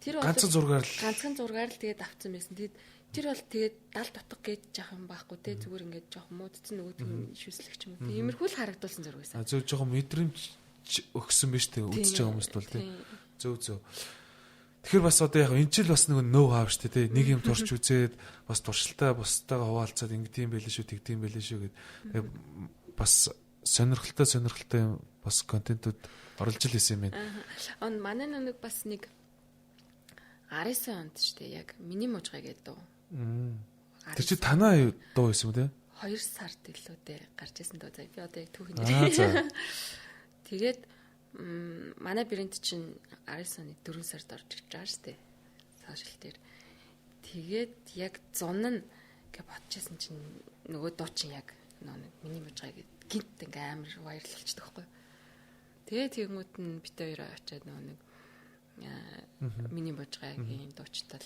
S2: Тэр бол
S1: Ганцхан зургаар л
S2: ганцхан зургаар л тэгээд авцсан байсан. Тэгээд тэр бол тэгээд далд утга гэж яах юм байхгүй те, зүгээр ингээд жоохон муудсан нөгөөдг нь шүслэх ч юм уу. Тиймэрхүү л харагдуулсан зураг байсан.
S1: Зөв, жоохон мэдрэмж өгсөн биз дээ үзэж байгаа хүмүүст бол тий. Зөв зөв. Тэгэхээр бас одоо яг энэ чил бас нэг нөө хав шүү дээ тий. Нэг юм турш үзээд бас туршилтаа бусдаагаа хуваалцаад ингэдэм байлээ шүү, тэгдэм байлээ шүү гэд. Тэгээ бас сонирхолтой сонирхолтой юм бас контентууд оруулж л исэн юм байна.
S2: Он манай нэг бас нэг 19 онд шүү дээ, яг миний мужгай гэдэг дуу.
S1: Тэр чи танаа дуу байсан юм те?
S2: 2 сард илүү дээ гарч исэн дуу. За, би одоо яг түүхэн нэр. Тэгээд манай брэнд чинь 19 оны 4 сард орж ирж байгаа шүү дээ. Сошиал дээр. Тэгээд яг зун нь гэж бодчихсон чинь нөгөө дуу чинь яг нэг миний мужгай гэд гинт ингээ амар viral болчихдог байхгүй юу. Тэгээд тэгэнгүүт нь бит хоёр очиад нөгөө нэг миний мужгайгийн дуучтай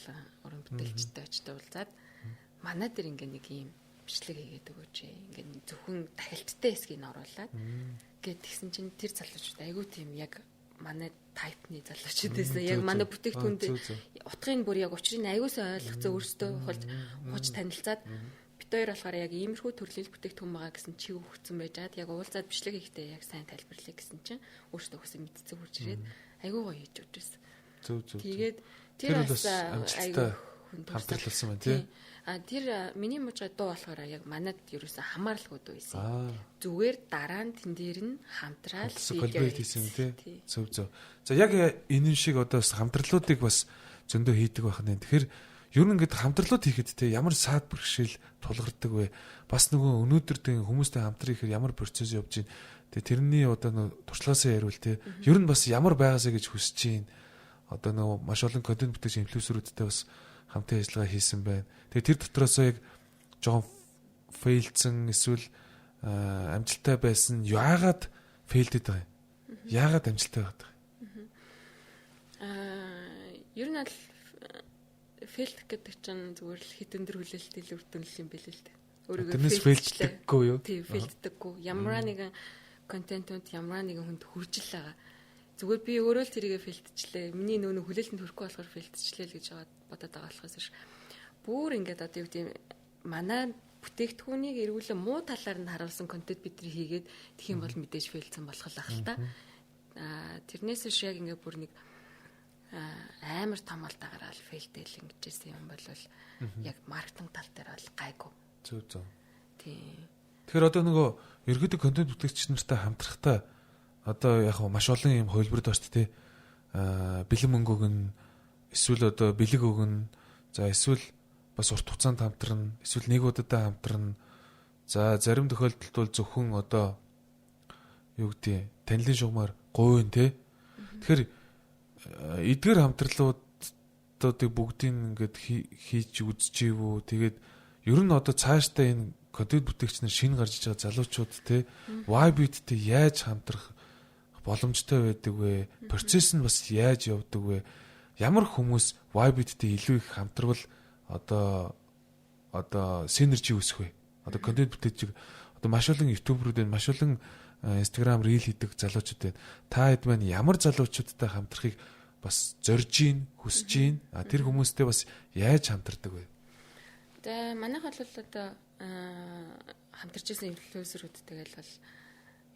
S2: уран бүтээлчтэй очиж уулзаад манай дээр ингээ нэг юм бичлэг хийгээд өгөөч. Ингээ зөвхөн дахилттай хэсгийг оруулаад гэд тэгсэн чинь тэр залуучууд айгүй тийм яг манай type-ны залуучууд байсан. Яг манай бүтээгдэхүүнд утгыг бүр яг учрыг айгуусаа ойлгоцсон, өөрсдөө хулж танилцаад бит хоёр болохоор яг иймэрхүү төрлийн бүтээгдэхүүн байгаа гэсэн чиг өгсөн байж чад яг уулзаад бичлэг хийхдээ яг сайн тайлбарлая гэсэн чинь өөрсдөө өгсөн мэдцэг хурж ирээд айгүй гоё хийж өгч байсан.
S1: Зөв зөв.
S2: Тэгээд тэр бас
S1: айгүй хамтарлуулсан байна тий.
S2: А тэр миний мужгай дуу болохоор яг манад ерөөсөн хамааралгүй дуу байсан. Зүгээр дараа нь тэн дээр нь хамтраал
S1: коллаборейт хийсэн тий. Зөв зөв. За, яг энэ шиг одоо бас хамтралуудыг бас зөндөө хийдэг байх нэ. Тэгэхээр ер нь ингээд хамтралууд хийхэд те ямар саад бэрхшээл тулгардаг вэ? Бас нөгөө өнөөдөр тийм хүмүүстэй хамтран ихээр ямар процесс явж байна? Тэгээ тэрний одоо нөгөө туршлагаасаа яриул те. Ер нь бас ямар байгаасаа гэж хүсэж байна? Одоо нөгөө маш олон контент бүтээгч инфлюенсерүүдтэй бас хамтын ажиллагаа хийсэн байна. Тэгээ тэр дотроосоо яг жоохон fail дсэн эсвэл амжилттай байсан, яагаад fail дээд байгаа юм? Яагаад амжилттай байгаад байгаа
S2: юм? Ер нь аль fail гэдэг чинь зүгээр л хит өндөр хүлээлттэй л үр дүн юм билээ л дээ.
S1: Өөрийгөө тэрнээс fail ддэггүй юу?
S2: Тийм, fail ддэггүй. Ямар нэгэн контентууд ямар нэгэн хүнд хүрж л байгаа. Зүгээр би өөрөө л тэрийгэ fail дчлээ. Миний нөө хүлээлтэнд хүрэхгүй болохоор fail дчлээ л гэж бодоод байгаа болохоос биш. Бүр ингээд одоо юу гэдэг, манай бүтээгдэхүүнийг эргүүлэн муу талаар нь харуулсан контент бид нар хийгээд тэгэх юм бол мэдээж fail дсэн болох л ах л та. Тэрнээс биш яг ингээд бүр нэг амар том алдаа гараал fail дээл ингэжсэн юм бол яг маркетинг тал дээр бол гайгүй.
S1: Зөв зөв.
S2: Тийм.
S1: Тэгэхээр одоо нөгөө ерөөдөө контент бүтээгч нартай хамтрахтаа одоо яг маш олон юм хувилбард ба шүү дээ. Бэлэн мөнгө өгнө, эсвэл одоо бэлэг өгнө. За, эсвэл бас урт хугацаанд хамтрана, эсвэл нэг удаадаа хамтрана. За, зарим тохиолдолд бол зөвхөн одоо юу гэдэг, танилын шугамар гуйн те. Тэгэхээр эдгээр хамтралуудыг бүгдийг ингээд хийж үзчихэв үү? Тэгээд ер нь одоо цаашдаа энэ контент бүтээгч нар, шинэ гарч иж байгаа залуучууд те, YBit-тэй яаж хамтрах боломжтой байдаг вэ? Процесс нь бас яаж явдаг вэ? Ямар хүмүүс YBit-тэй илүү их хамтравал одоо synergy үүсэх вэ? Одоо контент бүтээгч одоо маш олон YouTuber үүд байна, маш олон Instagram reel хийдэг залуучууд байна. Та хэд маань ямар залуучуудтай хамтрахыг бас зорж гин, хүсэж гин. А тэр хүмүүстэй бас яаж хамтардаг вэ?
S2: За, манайх бол одоо хамтарч исэн инфлюенсерүүдтэйгээ л бол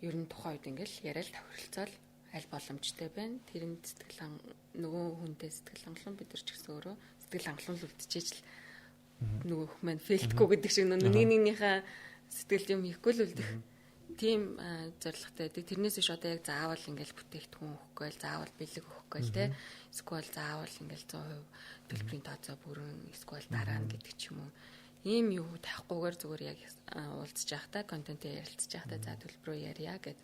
S2: ер нь тухайн үед ингээл яриад тохиролцоол аль боломжтой байна. Тэрэнд сэтгэл нөгөө хүнтэй сэтгэл хангалуун, бид нар ч гэсэн өөрөө сэтгэл хангалуун л үлдчихэж л нөгөө хүмүүс fail дэхгүй гэдэг шиг нэг нэгнийхээ сэтгэлд юм хийхгүй л үлдэх тийм зорилготой байдаг. Тэрнээс биш одоо яг заавал ингээл бүтээгдэхүүн өгөхгүй л, заавал бэлэг өгөхгүй л те. Эсвэл заавал ингээл 100% төлбөрийн тооцоо бүрэн, эсвэл дараа нь гэдэг ч юм уу. Ийм юу тавихгүйгээр зүгээр яг уулзж байхдаа, контентээ ярилцж байхдаа за, төлбөрөө ярья гэд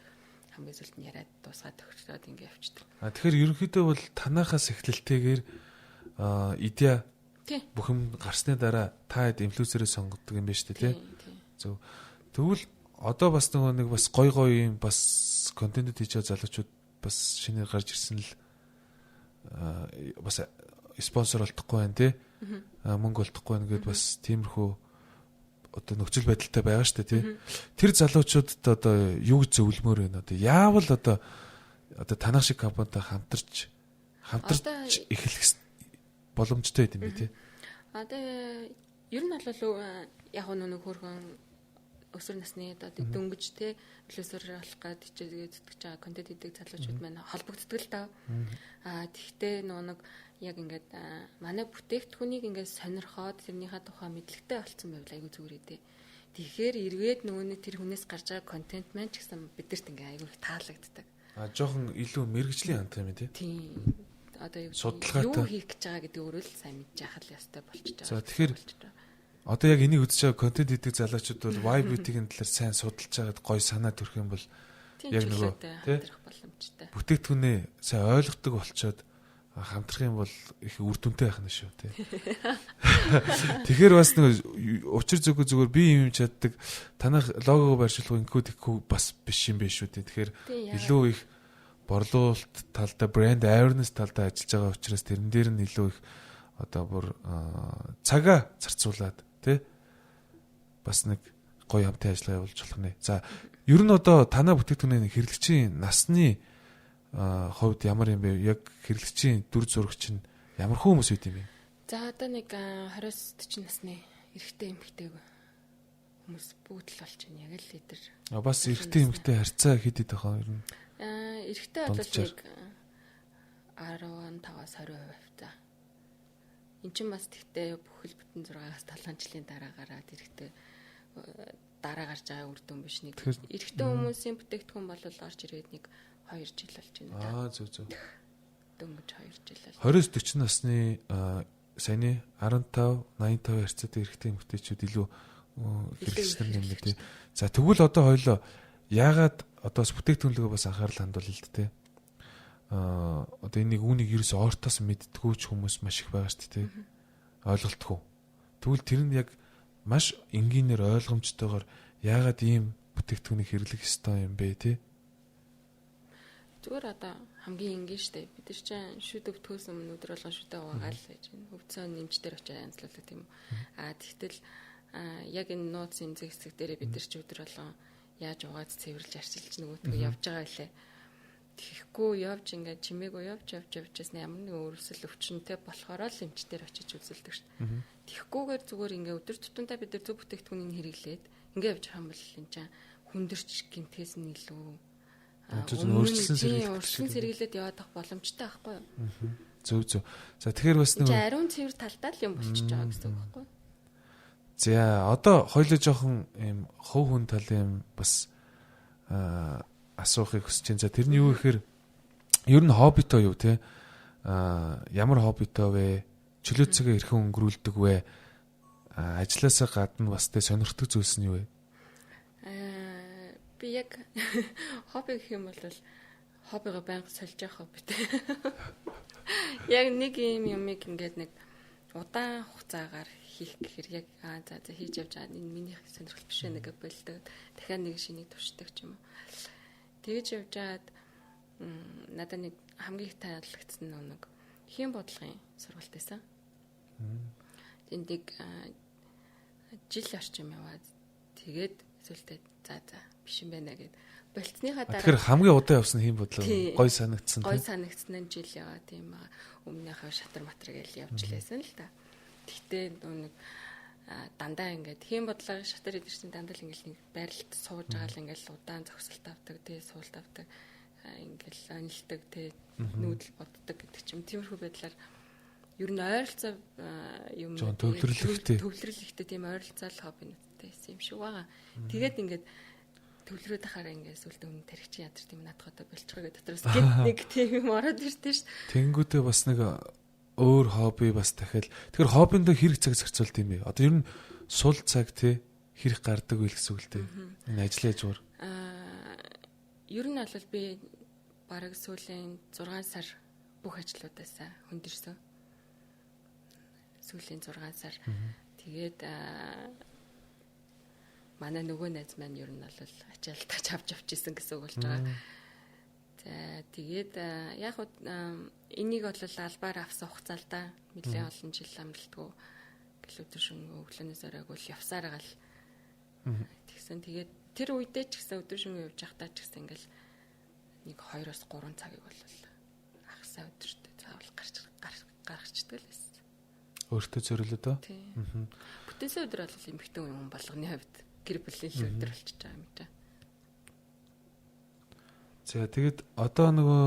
S2: хамгийн сүүлд нь яриад дуусгаад тохирлоод ингээ явчихдаг.
S1: А тэгэхээр ерөнхийдөө бол танахаас эхлэлтэйгээр идея бүх юм гарсны дараа та хэд инфлюенсерээ сонгодог юм байна шүү дээ, тий? Зөв. Тэгвэл одоо бас нөгөө нэг бас гой гой юм бас контент хийж байгаа залуучууд бас шинээр гарч ирсэн л бас спонсор олдохгүй байна, тий? Мөнгө олдохгүй байна гэдээ бас тиймэрхүү одоо нөхцөл байдалтай байгаа шүү дээ, тий? Тэр залуучуудад одоо юу гэж зөвлөмөр байна? Одоо яавал одоо танах шиг компанитай хамтарч эхлэх боломжтой байд юм бэ те?
S2: Одоо ер нь бол яг нэг хөрхөн өсвөр насны одоо дөнгөж те плюсөр болох гад хичээгээ зүтгэж байгаа контент хийдэг залуучууд маань холбогддог л даа. Тэгтээ нөгөө нэг яг ингээд манай бүтээгдэхүүнийг ингээд сонирхоод тэрнийхээ тухай мэдлэгтэй болцсон байвал айгүй зүгээр ээ. Тэгэхээр эргээд нөгөө нэг тэр хүнээс гарч байгаа контент маань ч гэсэн бидэрт ингээд айгүй их таалагддаг.
S1: Жоохон илүү мэрэгжлийн хандах юм тий.
S2: Тийм. Одоо юу хийх гэж байгаа гэдэг өөрөө л сайн мэдж яхах л ёстой болчихж байгаа.
S1: За тэгэхээр одоо яг энийг үзэж байгаа контент хийдэг залуучууд бол Y beauty-ийн талаар сайн судалж байгаад гоё санаа төрөх юм бол яг нөгөө
S2: боломжтой.
S1: Бүтээгдэхүүнээ сайн ойлгодог болчоод хамтрах юм бол их үр дүнтэй байх нь шүү тий. Тэгэхээр бас нэг учир зүгөө зүгээр би юм чаддаг танах логого байршуулах инкүү тэгхүү бас биш юм биш шүү тий. Тэгэхээр илүү их борлуулалт талдаа брэнд awareness талдаа ажиллаж байгаа учраас тэрэн дээр нь илүү их одоо бүр цагаа зарцуулаад тий бас нэг гоё хамтын ажиллагаа явуулж болох нэ. За ер нь одоо танаа бүтээгдэхүүний хэрэглэгчийн насны хувьд ямар юм бэ? Яг хэрэглэгчийн дүр зураг чинь ямар хүмүүс үйт юм бэ?
S2: За одоо нэг 20-40 насны эрэгтэй эмэгтэй хүмүүс бүгд л болж байна. Яг л лидер.
S1: Бас эрэгтэй эмэгтэй харьцаа хэд хэд байхаа ер нь?
S2: Эрэгтэй бол нэг 15-аас 20% хавьцаа. Эн чинь бас тэгтээ бүхэл бүтэн 6-аас 7 жилийн дараа гараад эрэгтэй дараа гарч байгаа үр дүн биш нэг. Эрэгтэй хүмүүсийн бүтээгдэхүүн бол орж ирээд нэг 2 жил болж байна.
S1: Зөв зөв.
S2: Дөнгөж 2 жил бол.
S1: 20-40 насны саяны 15, 85 харьцаатай эрэгтэй эмэгтэйчүүд илүү хэрэглэгч нар юм бэ тий. За тэгвэл одоо хоёлоо яагаад одоо бас бүтээгдэхүүнлөгөө бас анхаарал хандуул л дээ тий. Одоо энийг үүнийг ерөөс ортоос мэддгүү ч хүмүүс маш их байгаа шүү дээ тий. Ойлголтгүй. Тэгвэл тэр нь яг маш энгийнээр ойлгомжтойгоор яагаад ийм бүтээгдэхүүнийг хэрэглэх ёстой юм бэ тий?
S2: Зүгээр одоо хамгийн энгийн штэ. Бид нар чинь шүд өвдөхөөс өмнө өдөр болгон шүдэ угаагаал гэж байна. Өвдсөн нэмж дээр очиж янзлуулдаг тийм үү. Тэгтэл яг энэ нууц эмзэг хэсэг дээрээ бид нар чи өдөр болгон яаж угаад цэвэрлж арчилж нөгөөдгөө явж байгаа лээ. Тэгэхгүй явж ингээд чимээгүй явж явжсэн ямар нэгэн өрсөл өвчнөтэй болохоор л эмч дээр очиж үзэлдэг штэ. Тэгэхгүйгээр зүгээр ингээд өдөр тутамдаа бид нар зөв бүтээгдэхүүнийг хэрэглээд ингээд явж байгаа юм бол энэ чинь хүндэрч гинтээс нь илүү өөрчлөсөн сэргийлээд яваад авах боломжтой байхгүй юу?
S1: Зөв зөв. За тэгэхээр бас
S2: нэг ариун цэвэр талдаа л юм болчихж байгаа гэсэн үг байхгүй юу?
S1: За одоо хоёлоо жоохон юм хов хүн талын юм бас асуухыг хүсэж байна. За тэрний юу гэхээр ер нь хоббитой юу те? Ямар хоббитой вэ? Чөлөө цагаа хэрхэн өнгөрүүлдэг вэ? Ажлаасаа гадна бас те сонирхдаг зүйлс нь юу вэ?
S2: Би яг хобби гэх юм бол хоббигоо байнга сольж явах хоббитэй. Яг нэг юм юмыг ингээд нэг удаан хугацаагаар хийх гэхээр яг за хийж явж байгаа энэ миний сонирхол биш вэ гэж болдог. Дахиад нэг шинийг туршдаг ч юм уу. Тэгэж явж байгаад надад нэг хамгийн их таалагдсан нэг хийн бодлогын сургалт байсан. Тэнд нэг жил орчим яваад тэгээд зүйлдээ за биш юм байна гэд болцсныхаа дараа.
S1: Тэгэхээр хамгийн удаан явсан хийн бодлого гой санагдсан.
S2: Гой санагдсан нь жил яваа тийм аа. Өмнөхөө шатар матар гэж явж лээсэн л та. Тэгтээ нэг дандаа ингээд хийн бодлого шатар идэрсэн дандаа л ингээд нэг байралд сууж байгаа л ингээд удаан зогсолт авдаг, тий суулт авдаг, ингээд анилдаг, тий нүүдэл боддог гэдэг чим. Тиймэрхүү байдлаар ер нь ойролцоо юм төвлөрлөгтэй тийм ойролцоо л хоббинуудтай байсан юм шиг байгаа. Тэгээд ингээд төвлөрөөд ахаараа ингээд сүлдө өмнө тархич ядар тийм наадах одоо болчихоо гэдэг дотроос гинт нэг тийм юм ороод ирдэ ш.
S1: Тэнгүүтээ бас нэг өөр хобби бас дахиад. Тэгэхээр хоббиндоо хэрэг цаг зарцуулд юм бэ? Одоо ер нь сул цаг тий хэрэг гардаг үйл гэсэн үг л дээ. Энэ ажлын хажуугаар.
S2: Ер нь бол би бараг сүүлийн 6 сар бүх ажлуудаасаа хөндөрсөн. Сүүлийн 6 сар. Тэгээд манай нөгөө найз маань ер нь бол ачаалтаа авч авч исэн гэсэн үг болж байгаа. За тэгээд яг энийг бол албаар авсан хугацаа л да. Нэлээд олон жил амралтгүй гэл өдөр шөнө өглөөнөөс оройг л явсаар байгаа л. Тэгсэн тэгээд тэр үедээ ч гэсэн өдөр шөнө явж байхдаа ч гэсэн ингээл нэг 2-3 цагийг бол ахсаа өдөртөө заавал гарч гаргачдаг л байсан.
S1: Өөртөө зориулаад аа.
S2: Тийм. Бүтээсэн өдөр бол эмэгтэй хүн болгоны хувьд гэр бүлийн л өдөр болчихж байгаа юм да.
S1: За, тэгээд одоо нөгөө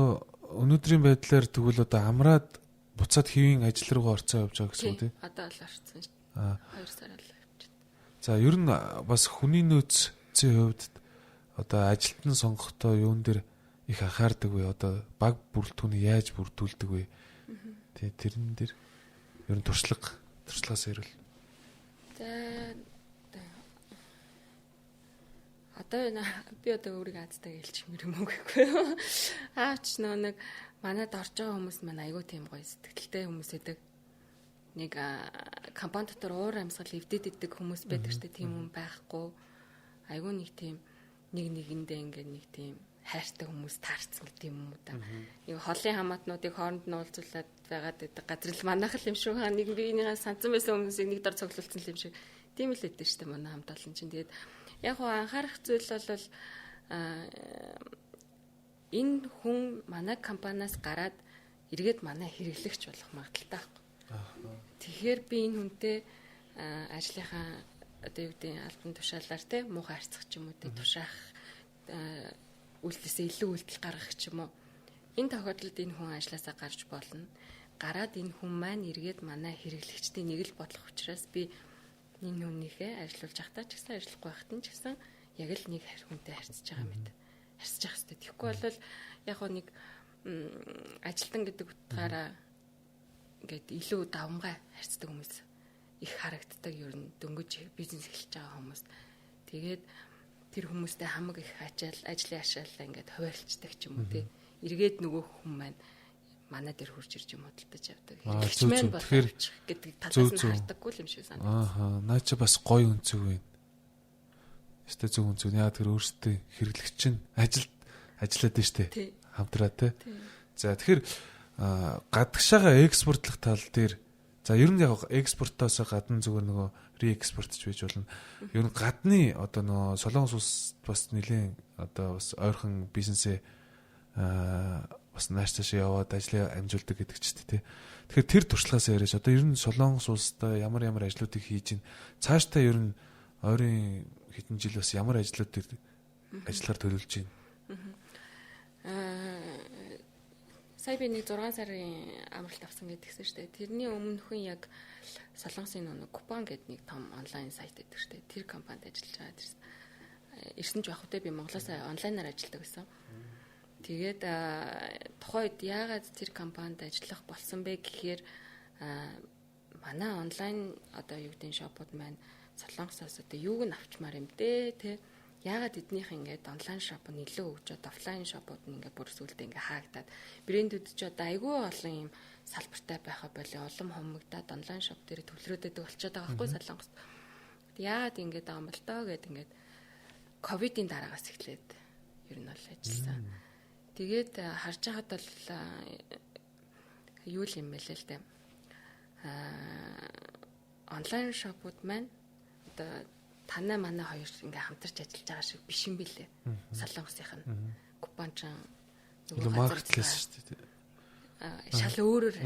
S1: өнөөдрийн байдлаар тэгвэл одоо амраад буцаад хэвийн ажил руугаа орцоо явж байгаа гэсэн үг тийм.
S2: Одоо л орцсон шүү. 2 сар л явж байна.
S1: За, ер нь бас хүний нөөцийн хувьд одоо ажилтан сонгохдоо юун дээр их анхаардаг вэ? Одоо баг бүрэлдэхүүнийг яаж бүрдүүлдэг вэ? Тий, тэрэн дээр ер нь туршлагаас ирвэл.
S2: За, одоо би одоо өөрийгөө азтай гэлчмэр юм уу гэхгүй юу. Аач нөгөө нэг манад орж байгаа хүмүүс маань айгүй тийм гоё сэтгэлтэй хүмүүс байдаг. Нэг компани дотор уур амьсгал эвдэд идэг хүмүүс байдаг штэ, тийм хүн байхгүй. Айгүй нэг тийм нэг нэгэндээ ингээд нэг тийм хайртай хүмүүс таарсан гэдэг юм уу да. Нэг холын хамаатнуудыг хооронд нь уулзуулад байгаад байдаг газар л манайх л юм шиг хаа нэг биенийгээ санцсан байсан хүмүүсийг нэг дор цуглуулсан юм шиг. Тийм л өгдөө штэ манай хамт олон чинь. Тэгээд яг хуу анхаарах зүйл бол энэ хүн манай компаниас гараад эргээд манай хэрэглэгч болох магадaltaй байхгүй. Тэгэхээр би энэ хүнтэй ажлынхаа одоо юу гэдэг албан тушаалаар те муухай харьцах ч юм уу те тушаах үйлдэлээсээ илүү үйлдэл гаргах ч юм уу. Энэ тохиолдолд энэ хүн ажлаасаа гарч болно. Гараад энэ хүн маань эргээд манай хэрэглэгчдийн нэг л бодлох учраас би энэ хүнийхээ ажиллуулж байхдаа ч гэсэн ажиллахгүй байхад нь ч гэсэн яг л нэг хүнтэй харьцаж байгаа мэт. Харьцаж явах хэрэгтэй. Тэгэхгүй бол яг гоо нэг ажилтан гэдэг утгаараа ингээд илүү давмгай харьцдаг хүмүүс их харагддаг ер нь дөнгөж бизнес эхэлж байгаа хүмүүс. Тэгээд тэр хүмүүстэй хамаг их ачаал, ажлын ачааллаа ингээд хуваалцдаг ч юм уу тий. Эргээд нөгөө хүн маань манай дээр хурж ирж юм худалдаж авдаг. Хэрэглэгч маань болох гэдэг талаас нь хардаггүй юм шиг санагдсан.
S1: Ааха, наа чи бас гоё өнцөг байна. Өстэй зөв өнцөг. Яа тэр өөрсдөө хэрэглэгч чинь ажиллаад байна штэ. Хамтраа тий. За, тэгэхээр гадагшаага экспортлох тал дээр, за, ер нь яг экспортоос гадна зүгээр нөгөө реэкспорт ч байж болно. Ер нь гадны одоо нөгөө Солонгос улс бас нэлээд одоо бас ойрхон бизнесээ бас нааш цаашаа яваад ажлаа амжуулдаг гэдэг ч тий. Тэгэхээр тэр туршлагаас яриач, одоо ер нь Солонгос улстай ямар ямар ажлуудыг хийж гин, цаашдаа ер нь ойрын хэдэн жил бас ямар ажлууд дээр ажиллахаар төлөвлөж байна?
S2: Сая би нэг 6 сарын амралт авсан гэдгийгсэн шүү дээ. Тэрний өмнөхөн яг Солонгосын нэг Купан гэдэг нэг том онлайн сайт байдаг шүү дээ. Тэр компанид ажиллаж байгаа тэрсэн. Ирсэн ч байх үедээ би Монголоос онлайнаар ажилладаг гэсэн. Тэгээд тухайн үед яагаад тэр компанид ажиллах болсон бэ гэхээр манай онлайн одоо юу гэдэг шопууд маань Солонгосоос одоо юуг нь авчмаар юм дээ тэ. Яагаад эднийх ингээд онлайн шоп нь илүү хөгжөөд офлайн шопууд нь ингээд бүр сүултээ ингээд хаагдаад брэндүүд ч одоо айгүй олон юм салбартай байха болоо улам хумигдаад онлайн шоп дээр төвлөрөөд байдаг болчиход байгаа байхгүй Солонгост. Яагаад ингээд байгаа юм бол доо гэд ингээд ковидын дараагаас эхлээд ер нь бол ажилласан. Тэгээд харж байхад бол юу л юм бэлээ л дээ. Онлайн шопууд маань одоо танай манай хоёр ингээ хамтарч ажиллаж байгаа шиг биш юм бэлээ. Солонгосынх нь. Купан ч
S1: нөгөө маркетлес шүү дээ.
S2: Шал өөрөөр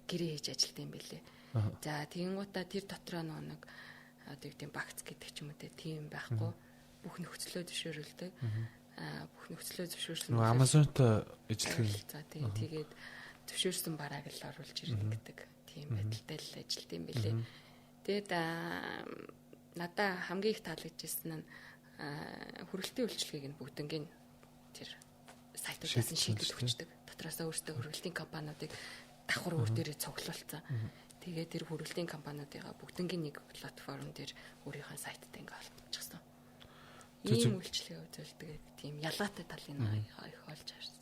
S2: гэрээ хийж ажилт юм бэлээ. За, тэгэнгуутаа тэр дотроо нөгөө нэг одоо юу гэдэг багц гэдэг ч юм уу тийм байхгүй. Бүх нөхцлөө зөвшөөрөлдөг. Бүх нөхцлөө зөвшөөрсөн.
S1: Нөгөө Amazon-той ажиллах юм.
S2: За, тийм, тэгээд зөвшөөрсөн барааг л оруулж ирнэ гэдэг тийм байдалтай л ажилт юм бэлээ. Тэгээд надаа хамгийн их таалагдчихсан нь хүрэлтийн үйлчилгээг нь бүгднгийн тэр сайтуудаас нь шийдэл өгчдөг. Дотроосоо өөрсдөө хүрэлтийн компаниудыг давхар өөр дээрээ цуглуулсан. Тэгээд тэр хүрэлтийн компаниудыгаа бүгднгийн нэг платформ дээр өөрийнхөө сайттай ингээ холбочихсон. Ийм үйлчилгээ үзүүлдэг тийм ялгаатай талыг их олж харсан.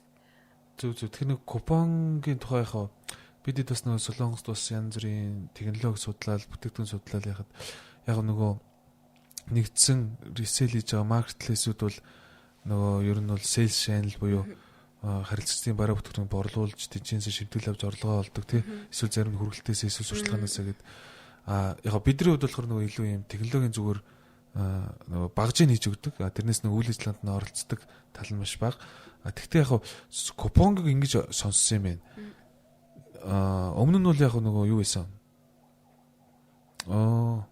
S1: Зөв зөв. Тэгэхээр нэг купонгийн тухай яхаа бидэд бас нөгөө Солонгост бас янз бүрийн технологи судлаад, бүтээгдэхүүн судлаад яхад яг нөгөө нэгдсэн resell хийж байгаа маркетплейсүүд бол нөгөө ер нь бол sales channel буюу харилцагчдын бараа бүтээгдэхүүн борлуулж тэнцэнсээ шимтгэл авч орлогоо олдог тий. Эсвэл зарим нь хүргэлтээс эсвэл сурчлагаанаас гээд яг бидний хувьд болохоор нөгөө илүү юм технологийн зүгээр нөгөө багжийг хийж өгдөг. Тэрнээс нөгөө үйл ажиллагаанд нь оролцдог тал нь маш бага. Тэгвэл яг купоныг ингэж сонссон юм байна. Өмнө нь бол яг нөгөө юу байсан? Аа.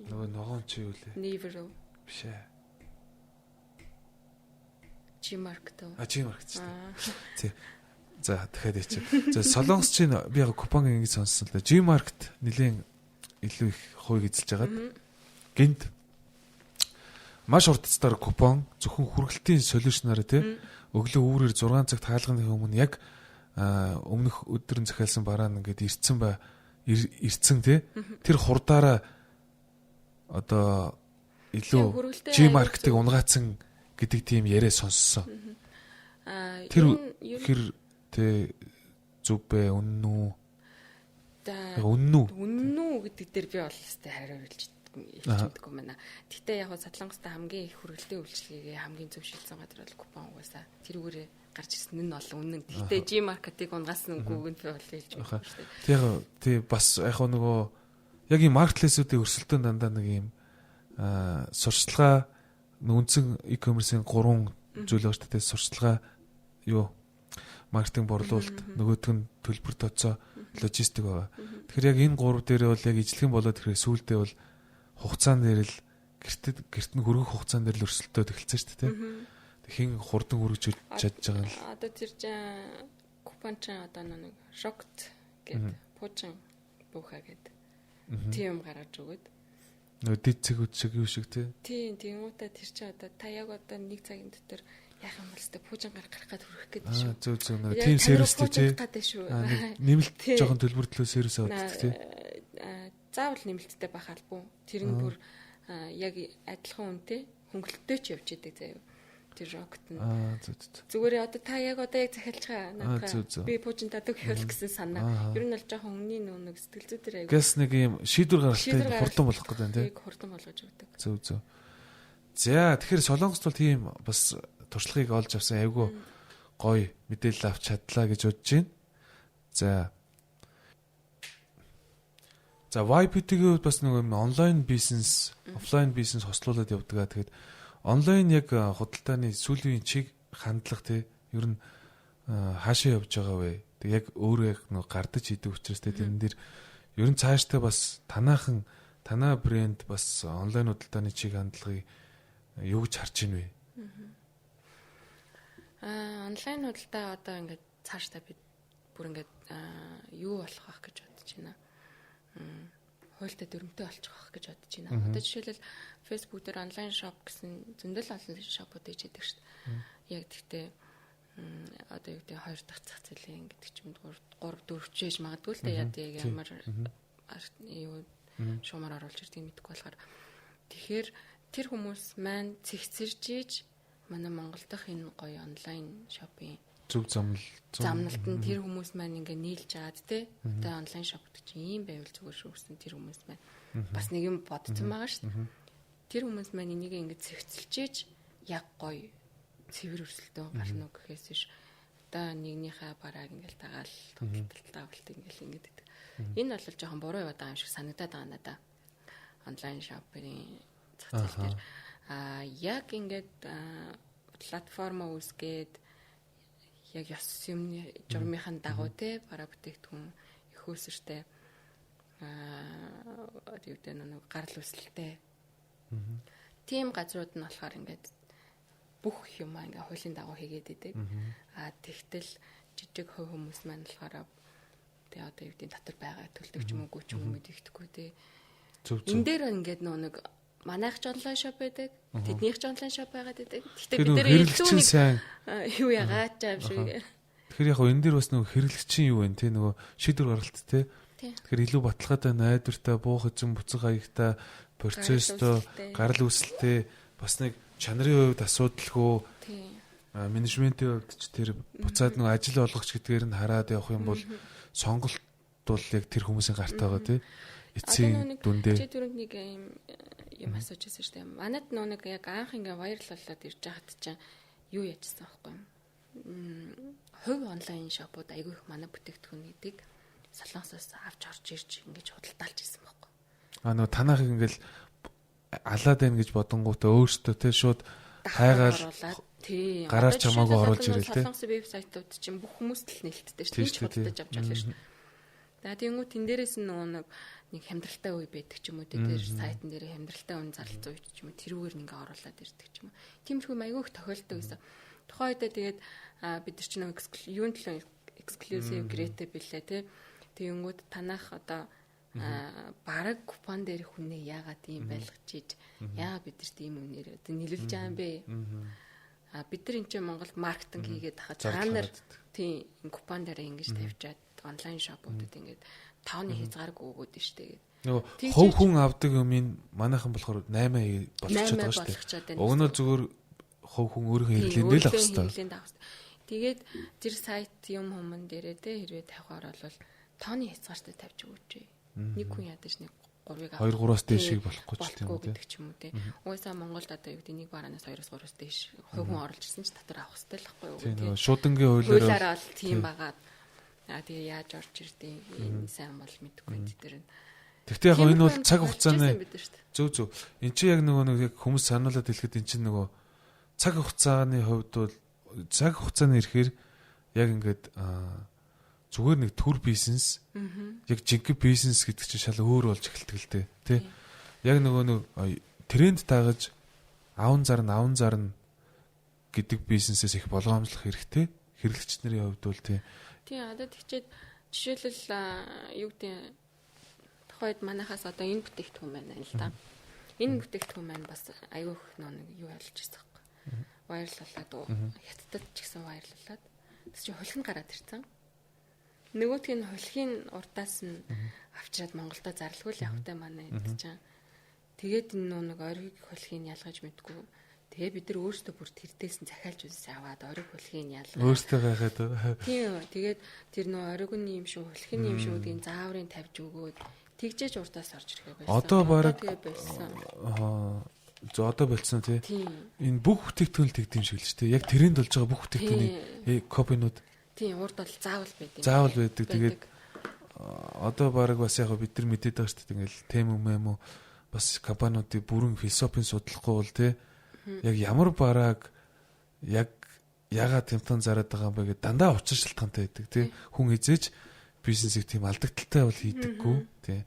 S1: Нөгөө ногоон чи юу лээ?
S2: Naver уу?
S1: Биш ээ.
S2: Gmarket уу?
S1: А Gmarket ч тийм. Тий. За дахиад яачих. За Солонгос чинь би яг купон ингэж сонссон л да. Gmarket нэлийн илүү их хувийг эзэлж хагаад гинт маш хурдцтаар купон зөвхөн хүргэлтийн солиушнаар тий өглөө үүрээр 6 цагт хаалганы өмнө яг өмнөх өдөр нь захиалсан бараа нь ингээд ирцэн ба ирцэн тий тэр хурдаараа одоо илүү G-маркетыг унгаацсан гэдэг тийм яриа сонссон. Тэр хэр тэ зүв бэ үнэн үү? Үнэн үү?
S2: Үнэн үү гэдэг дээр би бол өстэй хариу хэлж хэлчихдэггүй байна. Гэхдээ яг Солонгостой хамгийн их хүргэлтийн үйлчилгээгээ хамгийн зөв шилжсэн газар бол купон угаасаа тэрүүгээрээ гарч ирсэн нь бол үнэн. Гэхдээ G-маркетыг унгаасан үгүйг нь би бол хэлж байгаа шүү дээ.
S1: Тэг яг тий бас яг нөгөө яг ийм маркетплейсүүдийн өрсөлдөөн дандаа нэг ийм сурчлагаа үндсэн e-commerce-ийн гурван зүйл байгаа шүү дээ. Сурчлагаа юу маркетинг борлуулалт нөгөөдг нь төлбөр тооцоо логистик байгаа. Тэгэхээр яг энэ гурав дээр бол яг ижлэгэн болоод ирэхээр сүүлдээ бол хугацаан дээр л гэрт нь хөргөх хугацаан дээр л өрсөлдөөд эхэлсэн шүү дээ. Хин хурдан хөргөж чадж байгаа нь
S2: одоо тэр чинь купон чинь одоо нэг шокт гээд пуучин бууха гээд тийм гаргаж өгөөд
S1: нөгөө дид цэгүүд шиг юу шиг тий.
S2: Тийм тиймүүтэ тэр чинь одоо та яг одоо нэг цагийн дотор яах юм бол өстө пуужин гарах гээд хүрэх гээд шүү.
S1: Зөв зөв нөгөө тийм сервистэй тий. Нэмэлт жоохон төлбөртлөө сервис авдаг тий.
S2: Заавал нэмэлттэй байх албагүй. Тэр нь бүр яг адилхан үнэтэй хөнгөлөлттэй ч явж идэг заяа. Тэр рокет нь.
S1: Зөв зөв.
S2: Зүгээр одоо та яг одоо яг захиалж байгаа наадаа. Би пуужин тадаг гэвэл гэсэн санаа. Ер нь бол жоохон өмнөний нэг сэтгэл зүй дээр
S1: аягүй. Гэс нэг юм шийдвэр гаргалтыг хурдан болгох гэдэг нь тий.
S2: Хурдан болгож өгдөг.
S1: Зөв зөв. За тэгэхээр Солонгост бол тийм бас туршлагыг олж авсан айгүй гоё мэдээлэл авч чадлаа гэж бодож байна. За. За YPT-ийн хувьд бас нэг юм онлайн бизнес, офлайн бизнес хослуулад явдаг. Тэгээд онлайн яг худалдааны сүүлийн чиг хандлага тий ер нь хаашаа явж байгаа вэ? Тэг яг өөрөө яг нэг гардаж идэг учраас тий тэрэн дээр ер нь цаашдаа бас танаахан танаа брэнд бас онлайн худалдааны чиг хандлагыг юу гэж харж байна вэ?
S2: Онлайн худалдаа одоо ингээд цаашдаа бид бүр ингээд юу болох байх гэж бодож байна. Хуйлтай дүрмтэй болчих байх гэж бодож байна. Одоо жишээлбэл Facebook дээр онлайн шоп гэсэн зөндөл олон шопууд ээж байдаг шүү дээ. Яг тэгтээ одоо юу гэдэг хоёр дахь зах зээлийн гэдэг ч юм 3 4 ч ээж магадгүй л дээ яг ямар юу шуумаар оруулж ирдгийг мэдэхгүй болохоор тэгэхээр тэр хүмүүс маань цэгцэрж иж манай Монгол дахь энэ гоё онлайн шопын
S1: зөв
S2: замналт нь тэр хүмүүс маань ингээ нийлж агаад те одоо онлайн шоп гэдэг чинь ийм байвал зүгээр шүү гэсэн тэр хүмүүс маань бас нэг юм бодсон байгаа шүү дээ. Тэр хүмүүс маань энийг ингээ цэгцэлж иж яг гоё цэвэр өрсөлдөөн гарна уу гэхээс биш одоо нэгнийхээ барааг ингээл дагаал худалдаа авалт ингээл ингээд гэдэг. Энэ бол жоохон буруу яваад байгаа юм шиг санагдаад байгаа надаа. Онлайн шопын зах зээл дээр яг ингээд платформоо үүсгээд яг ёс юмны журмынхаа дагуу те бараа бүтээгдэхүүн их үүсвэртэй юу гэдэг нэг гарал үүсэлтэй. Тийм газрууд нь болохоор ингээд бүх юм ингээ хуулийн дагуу хийгээд идэг. Тэгтэл жижиг хувь хүмүүс маань болохоор тэ одоо юу гэдэг дотор байгаа төлдөг ч юм уу ч юм уу мэддэхгүй те. Энэ дээр ингээд нөө нэг манайх ч онлайн шоп байдаг, тэднийх ч онлайн шоп байгаад байдаг. Гэхдээ бид нэр илүү нэг юу ягаад ч юм шиг.
S1: Тэгэхээр яг энэ дээр бас нөгөө хэрэглэгчийн юу вэ те нөгөө шийдвэр гаргалт те. Тэгэхээр илүү баталгаатай, найдвартай, буух эзэн буцах хаягтай, процесстой, гарал үүсэлтэй бас нэг чанарын хувьд асуудалгүй. Менежментийн хувьд ч тэр буцаад нөгөө ажил олгогч гэдгээр нь хараад явах юм бол сонголт бол яг тэр хүмүүсийн гарт байгаа тий. Эцсийн дүндээ.
S2: Чи түрүүнд нэг юм асууж байсан шүү дээ. Манад нөгөө нэг яг анх ингээ вайрал болоод ирж байхад чинь юу яжсан аахгүй юм. Хувь онлайн шопууд айгүй их манай бүтээгдэхүүнүүдийг Солонгосоос авч орж ирж ингэж худалдаалж ирсэн байхгүй.
S1: Нөгөө танахыг ингээл алаад байна гэж бодонгуудаа өөртөө те шууд хайгаал
S2: тий
S1: гараар чамаагүй оруулж ирэл те.
S2: Солонгосын вебсайтууд чинь бүх хүмүүст л нээлттэй шүү дээ. Худалдаж авч болно шүү дээ. За тэгэнгүүт тэн дээрээс нь нөгөө нэг хямдралтай үе байдаг ч юм уу, тэр сайтн дээр хямдралтай үн зарлцсан үе ч юм уу, тэрүүгээр нь ингээ оруулаад ирдэг ч юм уу. Тиймэрхүү айгүй их тохиолддог гэсэн. Тухайн үедээ тэгээд бид нар чинь нөгөө юун төлөө exclusive гэрээтэй билээ те. Тэгэнгүүт танах одоо бараг купон дээр хүнээ яагаад ийм байлгаж ийж, яагаад бидэрт ийм үнээр одоо нийлүүлж байгаа юм бэ? А бид нар энэ чинь Монголд маркетинг хийгээд хахад та нар тийм купон дээр ингэж тавьчаад онлайн shop уудад ингээд тооны хязгааргүй өгөөд нь штэ гээд.
S1: Нөгөө хувь хүн авдаг юмыг манайхан болохоор 8 болгочоод байгаа шүү дээ. Уг нь зүгээр хувь хүн өөрийнхөө хэрэглээнд л авах хэрэгтэй.
S2: Тэгээд тэр сайт юм хүмүүн дээрээ те хэрвээ тавихаар бол тооны хязгаартай тавьж өгөөч. Нэг хүн ядаж нэг 3-ыг
S1: 2 3-аас дээшийг болохгүй ч
S2: тийм үү гэдэг ч юм уу те. Угаасаа Монголд одоо юу гэдэг нэг бараанаас 2-оос 3-аас дээш хувь хүн оруулж ирсэн ч татвар авах хэрэгтэй л байхгүй юу
S1: те. Шуудангийн
S2: хуулиар бол тийм багаад. Аа тэгээ яаж орж ирдیں۔ Энэ сайн бол мэдэхгүй тэр нь.
S1: Гэхдээ яг энэ бол цаг хугацааны зөв. Энд чинь яг нөгөө нэг яг хүмүүс сануулад хэлэхэд эн чинь нөгөө цаг хугацааны хувьд бол цаг хугацааны ирэхээр яг ингээд зүгээр нэг төр бизнес яг жинхэнэ бизнес гэдэг чинь шал өөр болж эхэлдэг л дээ тий. Яг нөгөө нэг тренд таагаж аван зарна гэдэг бизнесээс их болгоомжлох хэрэгтэй. Хэрэглэгч нарын хувьд бол тий.
S2: Тий, одоо тэгчээд жишээлбэл юу гэдэг тухайд манайхаас одоо энэ бүтээгдэхүүн байна л да. Энэ бүтээгдэхүүн маань бас аюу их нэг юу ялж ирсэн байхгүй. Viral болоод хятадд ч гэсэн viral болоод тэр чинь хулиг нь гараад ирсэн. Нөгөөх нь хулигын урдаас нь авчираад Монголдо зарлгүй л явахтай манай гэдэг чинь. Тэгээд энэ нэг ориг хулигыг ялгаж мэдгүй. Тэгээ бид нар өөрсдөө бүр тэрдээс нь захиалж үзсэн аваад ориг хулигыг ялгаа.
S1: Өөрсдөө гайхаад.
S2: Тийм. Тэгээд тэр нөө ориг нь юм шүү, хулиг нь юм шүү гэдгийг зааврын тавьж өгөөд тэгжээж урдаас орж ирэхээ
S1: болсон. Одоо бараг аа зөө одоо болцсон тий. Энэ бүх бүтээгдэхүүн л тэгдэм шиг л ч тий. Яг тренд болж байгаа бүх бүтээгдэхүүний копинууд.
S2: Тийм, урд бол заавал байдаг.
S1: Заавал байдаг. Тэгээд одоо бараг бас яг бид нар мэдээд байгаа шүү дээ. Ингээл тэм юм уу бас компаниудын бүрэн философийн судлахгүй бол тий. Яг ямар барааг яг ягаад тэмтэн зараад байгаа юм бэ гэдэг дандаа учир шалтгаантай байдаг тий. Хүн эзэж бизнесийг тийм алдагдaltaй бол хийдэггүй тий.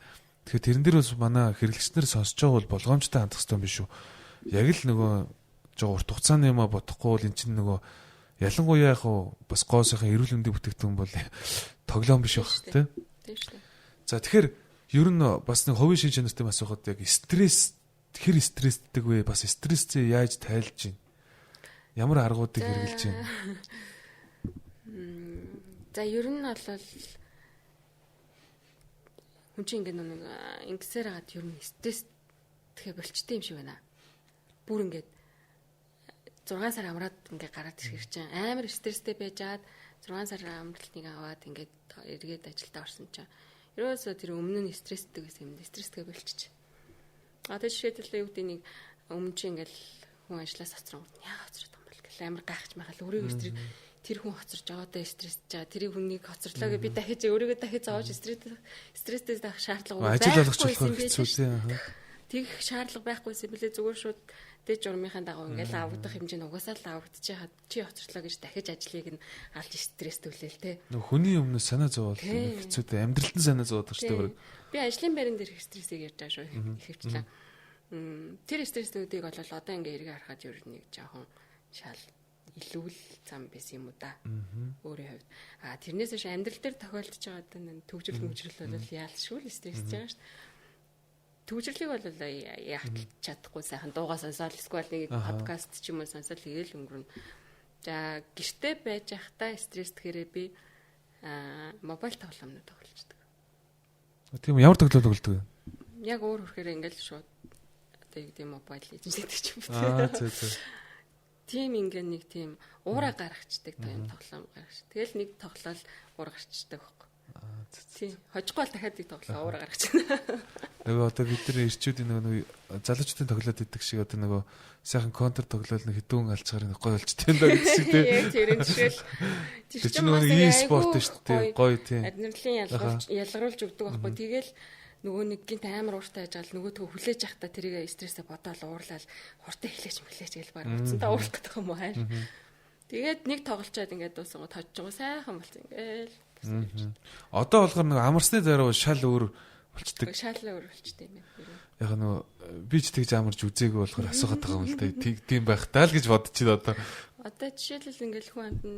S1: Тэгэхээр тэрэн дээр бас манай хэрэглэгч нар сонсож байгаа бол болгоомжтой хандах хэрэгтэй юм биш үү? Яг л нөгөө жоо урт хугацааны юмаа бодохгүй бол эн чинь нөгөө ялангуяа яг бас гоо сайхан эрүүл мэндийн бүтээгдэхүүн бол тоглоом биш байх тий.
S2: Тийм шүү дээ.
S1: За тэгэхээр ер нь бас нэг хувийн шин чанартай асуухад яг стресс хэр стрессдэг вэ? Бас стрессээ яаж тайлж байна? Ямар аргуудыг хэрэглэж байна?
S2: За ер нь бол хүн чинь ингээд нэг ингэсээр хагаад ер нь стресс тэгэхээр болчтой юм шиг байна. Бүр ингээд 6 сар амраад ингээд гараад ирэх чинь амар стресстэй байжгаад 6 сар амралтыг аваад ингээд эргээд ажилдаа орсон чинь ерөөсөө тэр өмнө нь стресстэй гэсэн юм стресстэй болчих. Одоо жишээлбэл юу гэдэг нэг өмнө чинь ингээд хүн ажлаас хоцрон яа хоцроод юм бол гэл амар гайхаж майхал өөрийгөө стресс тэр хүн хоцорж байгаадаа стрессж байгаа. Тэрийг хүнийг хоцорлоо гэж би дахиж өөрийгөө дахиж зовоож стресстэй байх шаардлага
S1: ажил олгоч болохоор хэцүү тийм.
S2: Тэгэх шаардлага байхгүйсэн бэлээ зүгээр шууд дэж журмынхаа дагуу ингээл авагдах хэмжээ нь угаасаа л авагдчихаад чи хоцорлоо гэж дахиж ажлыг нь алж стресстүүлээл те.
S1: Нөх хүний өмнө санаа зовоол хэцүү те. Амьдралд нь санаа зовоод шүү дээ.
S2: Би ажлын байран дээр их стрессийг ярьж байгаа шүү ихэвчлэн. Тэр стрессүүдийг бол одоо ингээ эргээ харахад ер нь нэг жоохон шал илүү л зам байсан юм уу да. Өөрийн хувьд. А тэрнээс биш амьдрал дээр тохиолдож байгаа одоо нэг төгжрөл мөжрөл бол яалшгүй л стрессж байгаа шүү дээ. Төгжрлийг бол яах чадахгүй сайхан дуугаа сонсоол эсвэл нэг подкаст ч юм уу сонсоол тэгээл өнгөрнө. За гэрте байж байхдаа стресс гэхээрээ би мобайл тоглоомнууд тоглолцдог.
S1: Тийм ямар тоглоом тоглодог вэ?
S2: Яг өөр хөрхээр ингээл шууд одоо юу гэдэг мобайл Legends гэдэг ч юм
S1: уу. Аа зөө зөө.
S2: Тийм ингээ нэг тийм уура гаргацдаг тийм тоглоом гаргач. Тэгэл нэг тоглоал уур гарчдаг байхгүй. Тийм. Хожихгүй бол дахиад нэг тоглоо уура гаргачихна.
S1: Нөгөө одоо бид нар ирчүүдийн нөгөө залуучдын тоглоод идэг шиг одоо нөгөө сайхан контр тоглоал нэг хэдэн хүн алчгаар нэг гоё болчтой юм да гэдэг шиг тийм.
S2: Яг тэр жишээл
S1: тэр чинь нөгөө e-спорт шүү дээ. Гоё тийм.
S2: Адреналин ялгаруулж өгдөг байхгүй. Тэгэл нөгөө нэг гинт амар ууртай байж байгаа л нөгөөдгөө хүлээж явахдаа тэрийг стрессээ бодоол уурлал хурдан эхлэж мэлээч гэл баг утсантаа уурлах гэдэг юм уу хайр. Тэгээд нэг тоглолцоод ингээд дуусангууд хожиж байгаа сайхан болсон ингээл. явсан.
S1: Одоо болохоор нэг амарсны дараа шал өөр болчдөг.
S2: Шал өөр болчдөг юм байна.
S1: Яг нөгөө би ч тэгж амарч үзээгүй болохоор асуугаад байгаа юм л да. Тийм байх таа л гэж бодчих одоо.
S2: Одоо жишээлбэл ингээл хүн амтан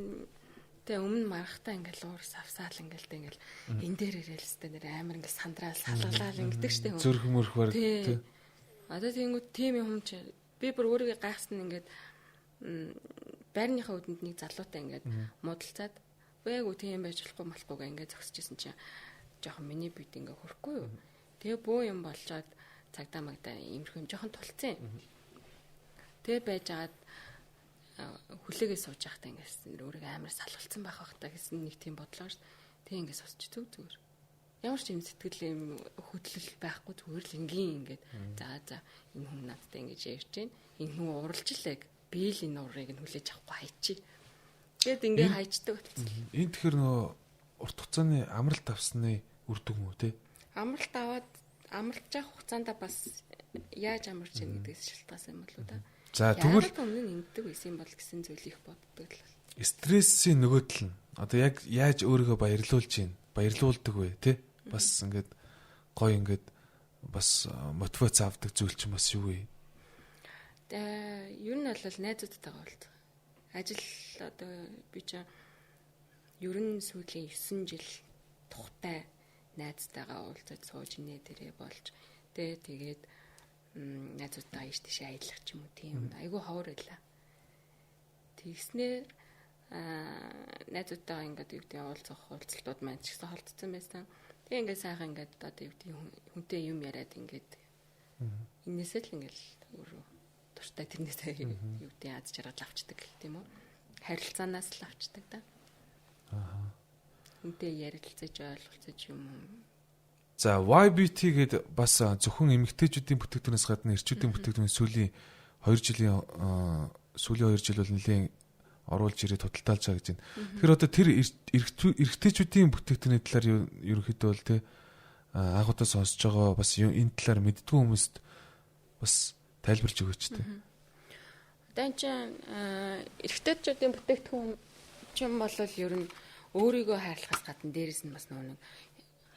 S2: тэ өмнө марахтаа ингээл уур савсаал ингээл тэ ингээл энэ дээр ирээл өстэй нэр амар ингээл сандраал салгалаал ингэдэг штэ
S1: хүн. Зүрх мөрх баг
S2: тэ. Одоо тэнгүүд тийм юм чи би бүр өөрийгөө гайхсан ингээд байрныхаа өдөнд нэг залуутай ингээд муудалцаад үгүй тийм байж болохгүй малахгүйгээ ингээд зогсож исэн чинь жоохон миний бид ингээ хөрөхгүй юу. Тэгээ бөө юм болчоод цагдаа магдаа иймэрхүү юм жоохон тулцсан. Тэгээ байж агаад хүлээгээ сууж байхдаа ингээд өөрийгөө амар салгалцсан байх бах та гэсэн нэг тийм бодлоо шүү. Тэгээ ингээд сонсч зүг зүгээр. Ямар ч юм сэтгэл юм хөдлөл байхгүй зүгээр л энгийн ингээд за за энэ хүн надтай ингэж ярьж гин энэ хүн уралж лээ. Би л энэ урыг нь хүлээж авахгүй хайчи. Тэгэд ингээ хайчдаг болчихсон.
S1: Энэ тэгэхээр нөгөө урт хугацааны амралт авсны үр дүн үү те?
S2: Амралт аваад амралж явах хугацаанд бас яаж амарч яах гэдгээс шалтгаалсан юм болоо да.
S1: За тэгвэл
S2: өмнө нь ингэдэг байсан юм бол гэсэн зүйл их боддог л.
S1: Стрессийн нөгөө тал нь одоо яг яаж өөрийгөө баярлуулж гин баярлуулдаг вэ те? Бас ингээд гоё ингээд бас мотивац авдаг зүйл чинь бас юу вэ?
S2: Ер нь бол найзуудтайгаа уулзах. Ажил одоо би чинь ер нь сүүлийн 9 жил тухтай найзтайгаа уулзаж сууж инээ дээрээ болж тэгээд найзуудтайгаа ийш тийшээ аялах ч юм уу тийм айгүй ховор байлаа. Тэгснээр найзуудтайгаа ингээд юу гэдэг уулзах уулзалтууд маань ч гэсэн холдсон байсан. Тэгээ ингээд сайхан ингээд одоо юу гэдэг хүнтэй юм яриад ингээд энээсээ л ингээд өөрөө дуртай тэрнээсээ юу гэдэг аз жаргал авчдаг гэх тийм үү. Харилцаанаас л авчдаг да.
S1: Аа.
S2: Хүнтэй ярилцаж ойлголцож юм.
S1: За YBT гээд бас зөвхөн эмэгтэйчүүдийн бүтээгдэхүүнээс гадна эрчүүдийн бүтээгдэхүүн сүүлийн 2 жилийн сүүлийн 2 жил бол нэлээд оруулж ирээд худалдаалж байгаа гэж байна. Тэгэхээр одоо тэр эрэгтэйчүүдийн бүтээгдэхүүний талаар ерөнхийдөө бол тэ анх удаа сонсож байгаа бас энэ талаар мэддгүй хүмүүст бас тайлбарлаж өгөөч тэ.
S2: Одоо энэ чинь эрэгтэйчүүдийн бүтээгдэхүүн чинь бол ер нь өөрийгөө хайрлахаас гадна дээрэс нь бас нөгөө нэг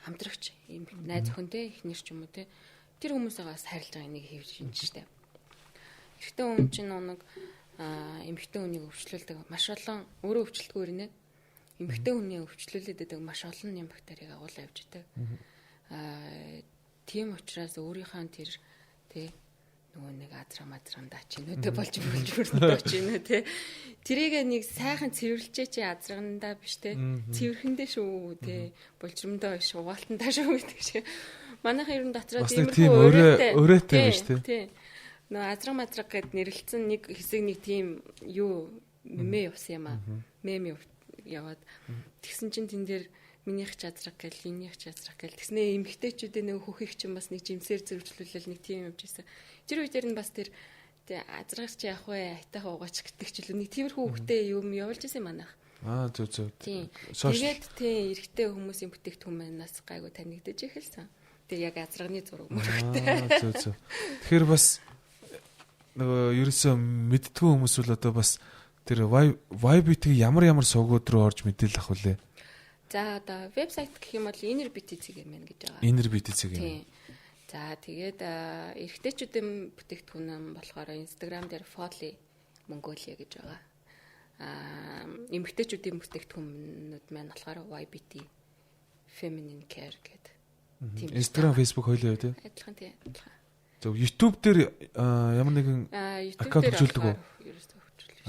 S2: хамтрагч юм найз охин те эхнэр ч юм уу те тэр хүмүүсээ бас хайрлаж байгаа энийг хийвж шинж штэ. Эрэгтэй хүн чинь нэг эмэгтэй хүнийг өвчлүүлдэг маш олон өөрөө өвчлөлтгүй ирнэ. Эмэгтэй хүний өвчлүүлээд байдаг маш олон юм бактерийг агуулаа явж идэг. Тийм учраас өөрийнхөө тэр те нөгөө нэг азрам азрамдаа ч нөтө болж бүрнэ ч нэ те тэрийг нэг сайхан цэвэрлжээ чи азрагандаа биш те цэвэрхэндээ шүү те булжрамдаа биш угаалтандаа шүү гэдэг шиг манайхан ер нь дотроо
S1: тиймэрхүү өрөөтэй биш те
S2: нөгөө азраг мазраг гэд нэрлэлсэн нэг хэсэг нэг тийм юу мэмэ явсан юм аа мем яваад тэгсэн чинь тэн дээр минийх ч азраг гэл энийх ч азраг гэл тэгснээ эмэгтэйчүүдээ нөгөө хөхийг чинь бас нэг жимсээр зөрвчлүүлэл нэг тийм явж исэн. Тэр үе дээр нь бас тэр азрагч чи явах вэ айтайхан угаач гэдэг ч илүү нэг тиймэрхүү хөвгтэй юм явуулж исэн манайх.
S1: Аа зөв зөв.
S2: Тэгээд тийм эрэгтэй хүмүүсийн бүтээгдэхүүн манаас гайгүй танигдаж эхэлсэн. Тэгээ яг азрагны зураг мөрөгтэй.
S1: Зөв зөв. Тэгэхээр бас нөгөө ерөөсөө мэдтгүү хүмүүс бол одоо бас тэр YBT ямар сувгууд руу орж мэдээлэл авах вүлээ?
S2: За одоо вебсайт гэх юм бол innerbt.cg гэж байгаа.
S1: Innerbt.cg.
S2: Тийм. За тэгээд эрэгтэйчүүдийн бүтээгдэхүүн болохоор Instagram дээр Folly Mongolia гэж байгаа. Эмэгтэйчүүдийн бүтээгдэхүүнүүд маань болохоор YBT Feminine Care гэдэг.
S1: Тийм. Instagram, Facebook хоёулаа юу те?
S2: Адилхан тийм, адилхан.
S1: Зөв YouTube дээр ямар нэгэн аккаунт хөгжүүлдэг үү?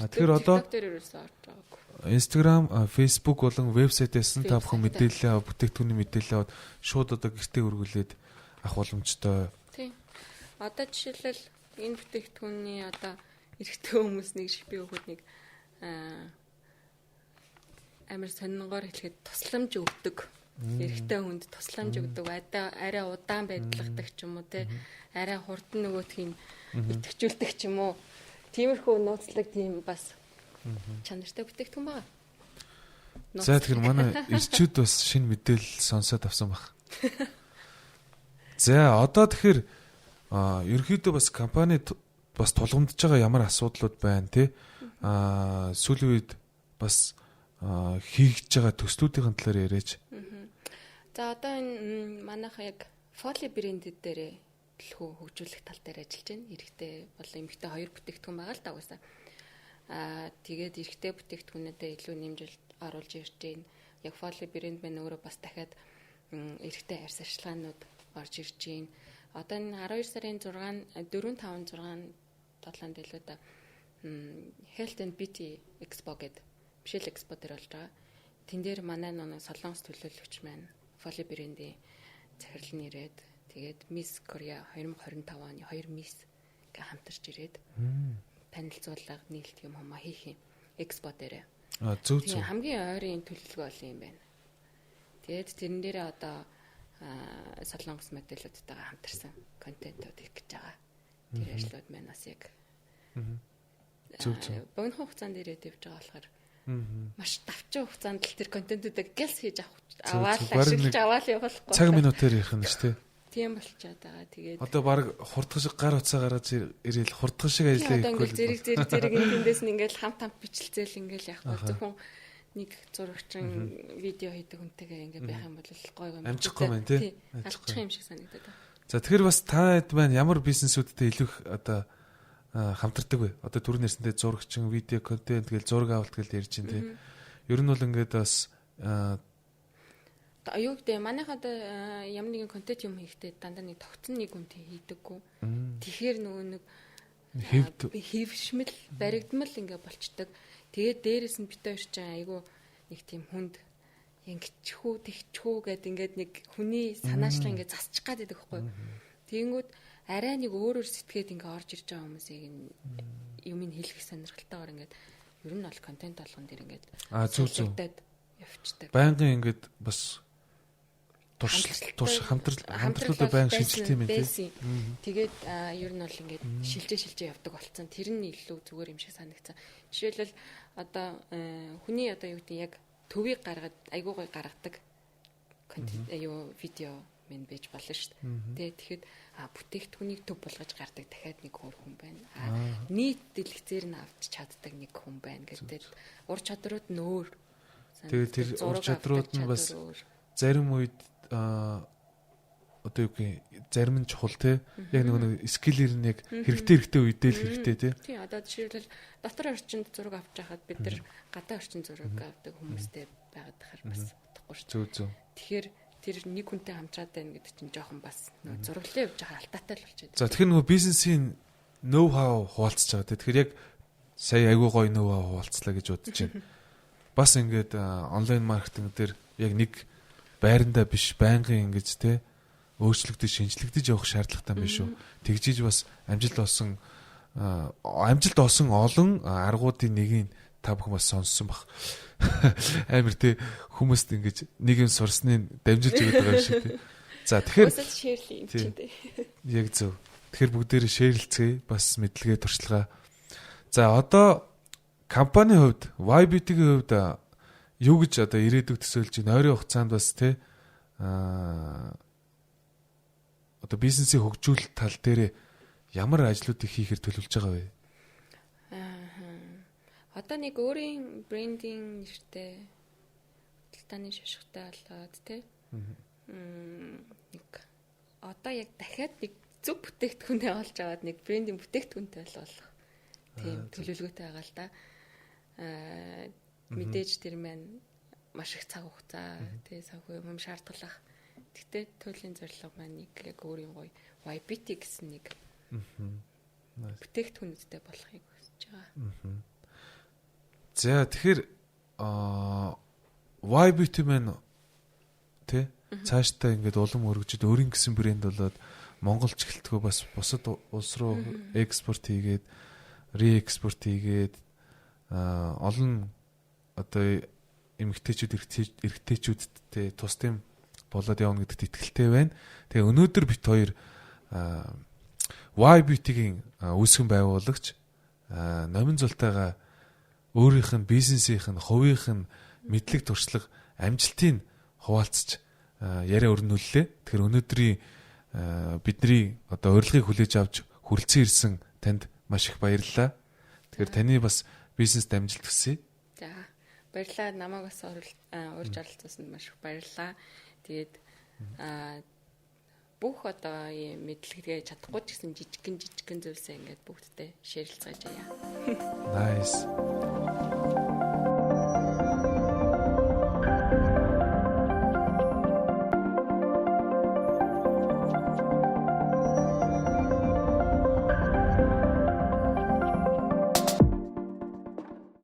S1: Тэгэхээр одоо
S2: TikTok дээр ерөөсөө орж байгаагүй.
S1: Instagram, Facebook болон вебсайтаас нь та бүхэн мэдээлэл, бүтээгдэхүүний мэдээлэл аваад шууд одоо гэртээ өргүүлээд авах боломжтой.
S2: Тийм. Одоо жишээлбэл энэ бүтээгдэхүүний одоо эрэгтэй хүмүүс нэг шипи өгөхөд нэг амар сонирнгоор хэлэхэд тусламж өгдөг. Эрэгтэй хүнд тусламж өгдөг. Арай удаан байдлахдаг ч юм уу те. Арай хурдан нөгөөтгийг итгэжүүлдэг ч юм уу. Тиймэрхүү нууцлаг тийм бас чанартай бүтээгдэхүүн байгаа.
S1: За тэгэхээр манай эрчүүд бас шинэ мэдээлэл сонсоод авсан баг. За одоо тэгэхээр ерөнхийдөө бас компани бас тулгамдж байгаа ямар асуудлууд байна те. Сүүлийн үед бас Хийгдэж байгаа төслүүдийн талаар яриач.
S2: За, одоо энэ манайха яг Folly брэнд дээрээ төлхөө хөгжүүлэх тал дээр ажиллаж байна. Эрэгтэй болон эмэгтэй хоёр бүтээгдэхүүн байгаа л да угаасаа. Тэгээд эрэгтэй бүтээгдэхүүнүүдэд илүү нэмж оруулж ирж байна. Яг Folly брэнд маань өөрөө бас дахиад эрэгтэй арьс арчилгаанууд орж ирж байна. Одоо энэ 12 сарын 6, 4, 5, 6, 7-нд илүү да Health and Beauty Expo гэдэг Мишель Expo дээр болж байгаа. Тэн дээр манай нэг Солонгос төлөөлөгч маань Folly брендийн захирал нь ирээд, тэгээд Miss Korea 2025 оны хоёр Miss гэ хамтарч ирээд танилцуулга, нийлт юм хумаа хийх юм экспо дээрээ.
S1: А, зөв зөв.
S2: Хамгийн ойрын төлөвлөгөө бол юм байна. Тэгээд тэрэн дээрээ одоо Солонгос модельудтайгаа хамтарсан контентууд хийх гэж байгаа. Тэр ажлууд маань бас яг
S1: Зөв зөв.
S2: богино хугацаанд ирээд явж байгаа болохоор маш давчин хугацаанд л тэр контентуудыг гэлс хийж авах аваад ашиглаж аваад явуулахгүй.
S1: Цаг минутаар ярих нь шүү дээ.
S2: Тийм болчиход байгаа. Тэгээд
S1: одоо баг хурдхан шиг гар утсаа гаргаж ирээл хурдхан шиг ажиллаа
S2: хийхгүй. Зэрэг зэрэг зэрэг энэ тэндээс нь ингээл хамт хамт бичлцээл ингээл яахгүй, зөвхөн нэг зурагчин, видео хийдэг хүнтэйгээ ингээ байх юм бол гой гой
S1: амжихгүй байна тий.
S2: Амжих юм шиг санагдаад байна.
S1: За, тэгэхээр бас та хэд маань ямар бизнесүүдтэй илүү их одоо хамтардаг вэ? Одоо түрүү нэрсэндээ зурагчин, видео контент гээл, зураг авалт гээл ярьж байна тий. Ер нь бол ингээд бас
S2: юу гэдэг, манайх одоо ямар нэгэн контент юм хийхдээ дандаа нэг тогтсон нэг хүнтэй хийдэггүй. Тэгэхээр нөгөө нэг хэвшмэл, баригдмал ингээ болчдөг. Тэгээд дээрэс нь бит хоёр чинь айгүй нэг тийм хүнд ингэчихүү, тэгчихүү гэд ингээд нэг хүний санаачлал ингээ засчих гад байдаг байхгүй. Тэгэнгүүт арай нэг өөрөөр сэтгээд ингээ орж ирж байгаа хүмүүсийг юм ин хэлэх сонирхолтойгоор ингээд ер нь бол контент болгон дээр ингээд
S1: А, зөв зөв.
S2: Явцдаг.
S1: Байнгын ингээд бас турш хамтралуудаа байнга шинжилт юм
S2: тий. Тэгээд ер нь бол ингээд шилжээ шилжээ явдаг болцсон. Тэр нь илүү зүгээр юм шиг санагцсан. Жишээлбэл, одоо хүний одоо юу гэдэг, яг төвийг гаргаад айгуу гой гаргадаг контент юу видео минь байж болно шүү дээ. Тэгээд тэгэхэд бүтээгдэхүүнийг төв болгож гардаг дахиад нэг өөр хүн байна. Нийт дэлгэцээр нь авч чаддаг нэг хүн байна гэдэг. Ур чадрууд нь өөр.
S1: Тэгээд тэр ур чадрууд нь бас зарим үед одоо юу гэх, зарим нь чухал те, яг нөгөө нэг skill ээр нь яг хэрэгтэй хэрэгтэй үедээ л хэрэгтэй те.
S2: Тий, одоо жишээлбэл, дотор орчинд зураг авч байхад бид нар гадаа орчин зураг авдаг хүмүүстэй байгаад тахаар бас утгагүй шүү.
S1: Зөв зөв.
S2: Тэгэхээр тэр нэг хүнтэй хамтраад байна гэдэг чинь жоохон бас нөгөө зураглалын явж байгаа алтаатай л болчиход.
S1: За, тэгэхээр нөгөө бизнесийн know how хуваалцаж байгаа те. Тэгэхээр яг сая айгуу гоё know how хуваалцлаа гэж бодож байна. Бас ингээд онлайн маркетинг дээр яг нэг байрандаа биш, байнгын ингэж те өөрчлөгдөж, шинжлэгдэж явах шаардлагатай юм биш үү? Тэгжиж бас амжилт олсон олон аргуудын нэгийг та бүхэн бас сонссон бах. Амар те, хүмүүст ингэж нэг юм сурсныг дамжуулж өгöd байгаа юм шиг те. За, тэгэхээр
S2: share лээ юм чинь те.
S1: Яг зөв. Тэгэхээр бүгдээрээ share лцгээе, бас мэдлэгээ, туршлага. За, одоо компани хувьд, YBT-ийн хувьд юу гэж одоо ирээдүйг төсөөлж байна? Ойрын хугацаанд бас те одоо бизнесийг хөгжүүлэх тал дээр ямар ажлуудыг хийхээр төлөвлөж байгаа вэ?
S2: Аа. Одоо нэг өөрийн брендинг нэртэй, худалдааны шашигтай болоод те. Нэг одоо яг дахиад нэг зөв бүтээгдэхүүнээ олж аваад нэг брендинг бүтээгдэхүүнтэй болох тийм төлөвлөгөөтэй байгаа л да. Мэдээж тэр маань маш их цаг хугацаа, тий, санхүү юм шаардлагалах. Гэхдээ туйлын зорилго маань нэг яг өөрийн гоё YBT гэсэн нэг бүтээгдэхүүнүүдтэй болохыг хүсэж байгаа.
S1: За, тэгэхээр YBT маань тий цаашдаа ингээд улам өргөжөд, өөрийн гэсэн брэнд болоод, Монголч гэлтгөө бас бусад улс руу экспорт хийгээд, реэкспорт хийгээд, олон одоо эмэгтэйчүүд, эрэгтэйчүүдтэй тус тийм болоод явна гэдэгт итгэлтэй байна. Тэгээ өнөөдөр бит хоёр Y Beauty-гийн үүсгэн байгуулагч Номин Зултайгаа өөрийнх нь бизнесийнх нь хувийнх нь мэдлэг, туршлага, амжилтыг хуваалцаж яриа өрнүүллээ. Тэгэхээр өнөөдрийн бидний одоо урилгыг хүлээж авч хүрэлцэн ирсэн танд маш их баярлалаа. Тэгэхээр таны бас бизнест амжилт хүсье.
S2: За, Баярлалаа. Намайг бас урьж оролцуулсанд маш их баярлалаа. Тэгээд бүх одоо ийм мэдлэгээ чадахгүй ч гэсэн жижигхэн жижигхэн зүйлсээ ингээд бүгдтэй share лцгааж яа.
S1: Nice.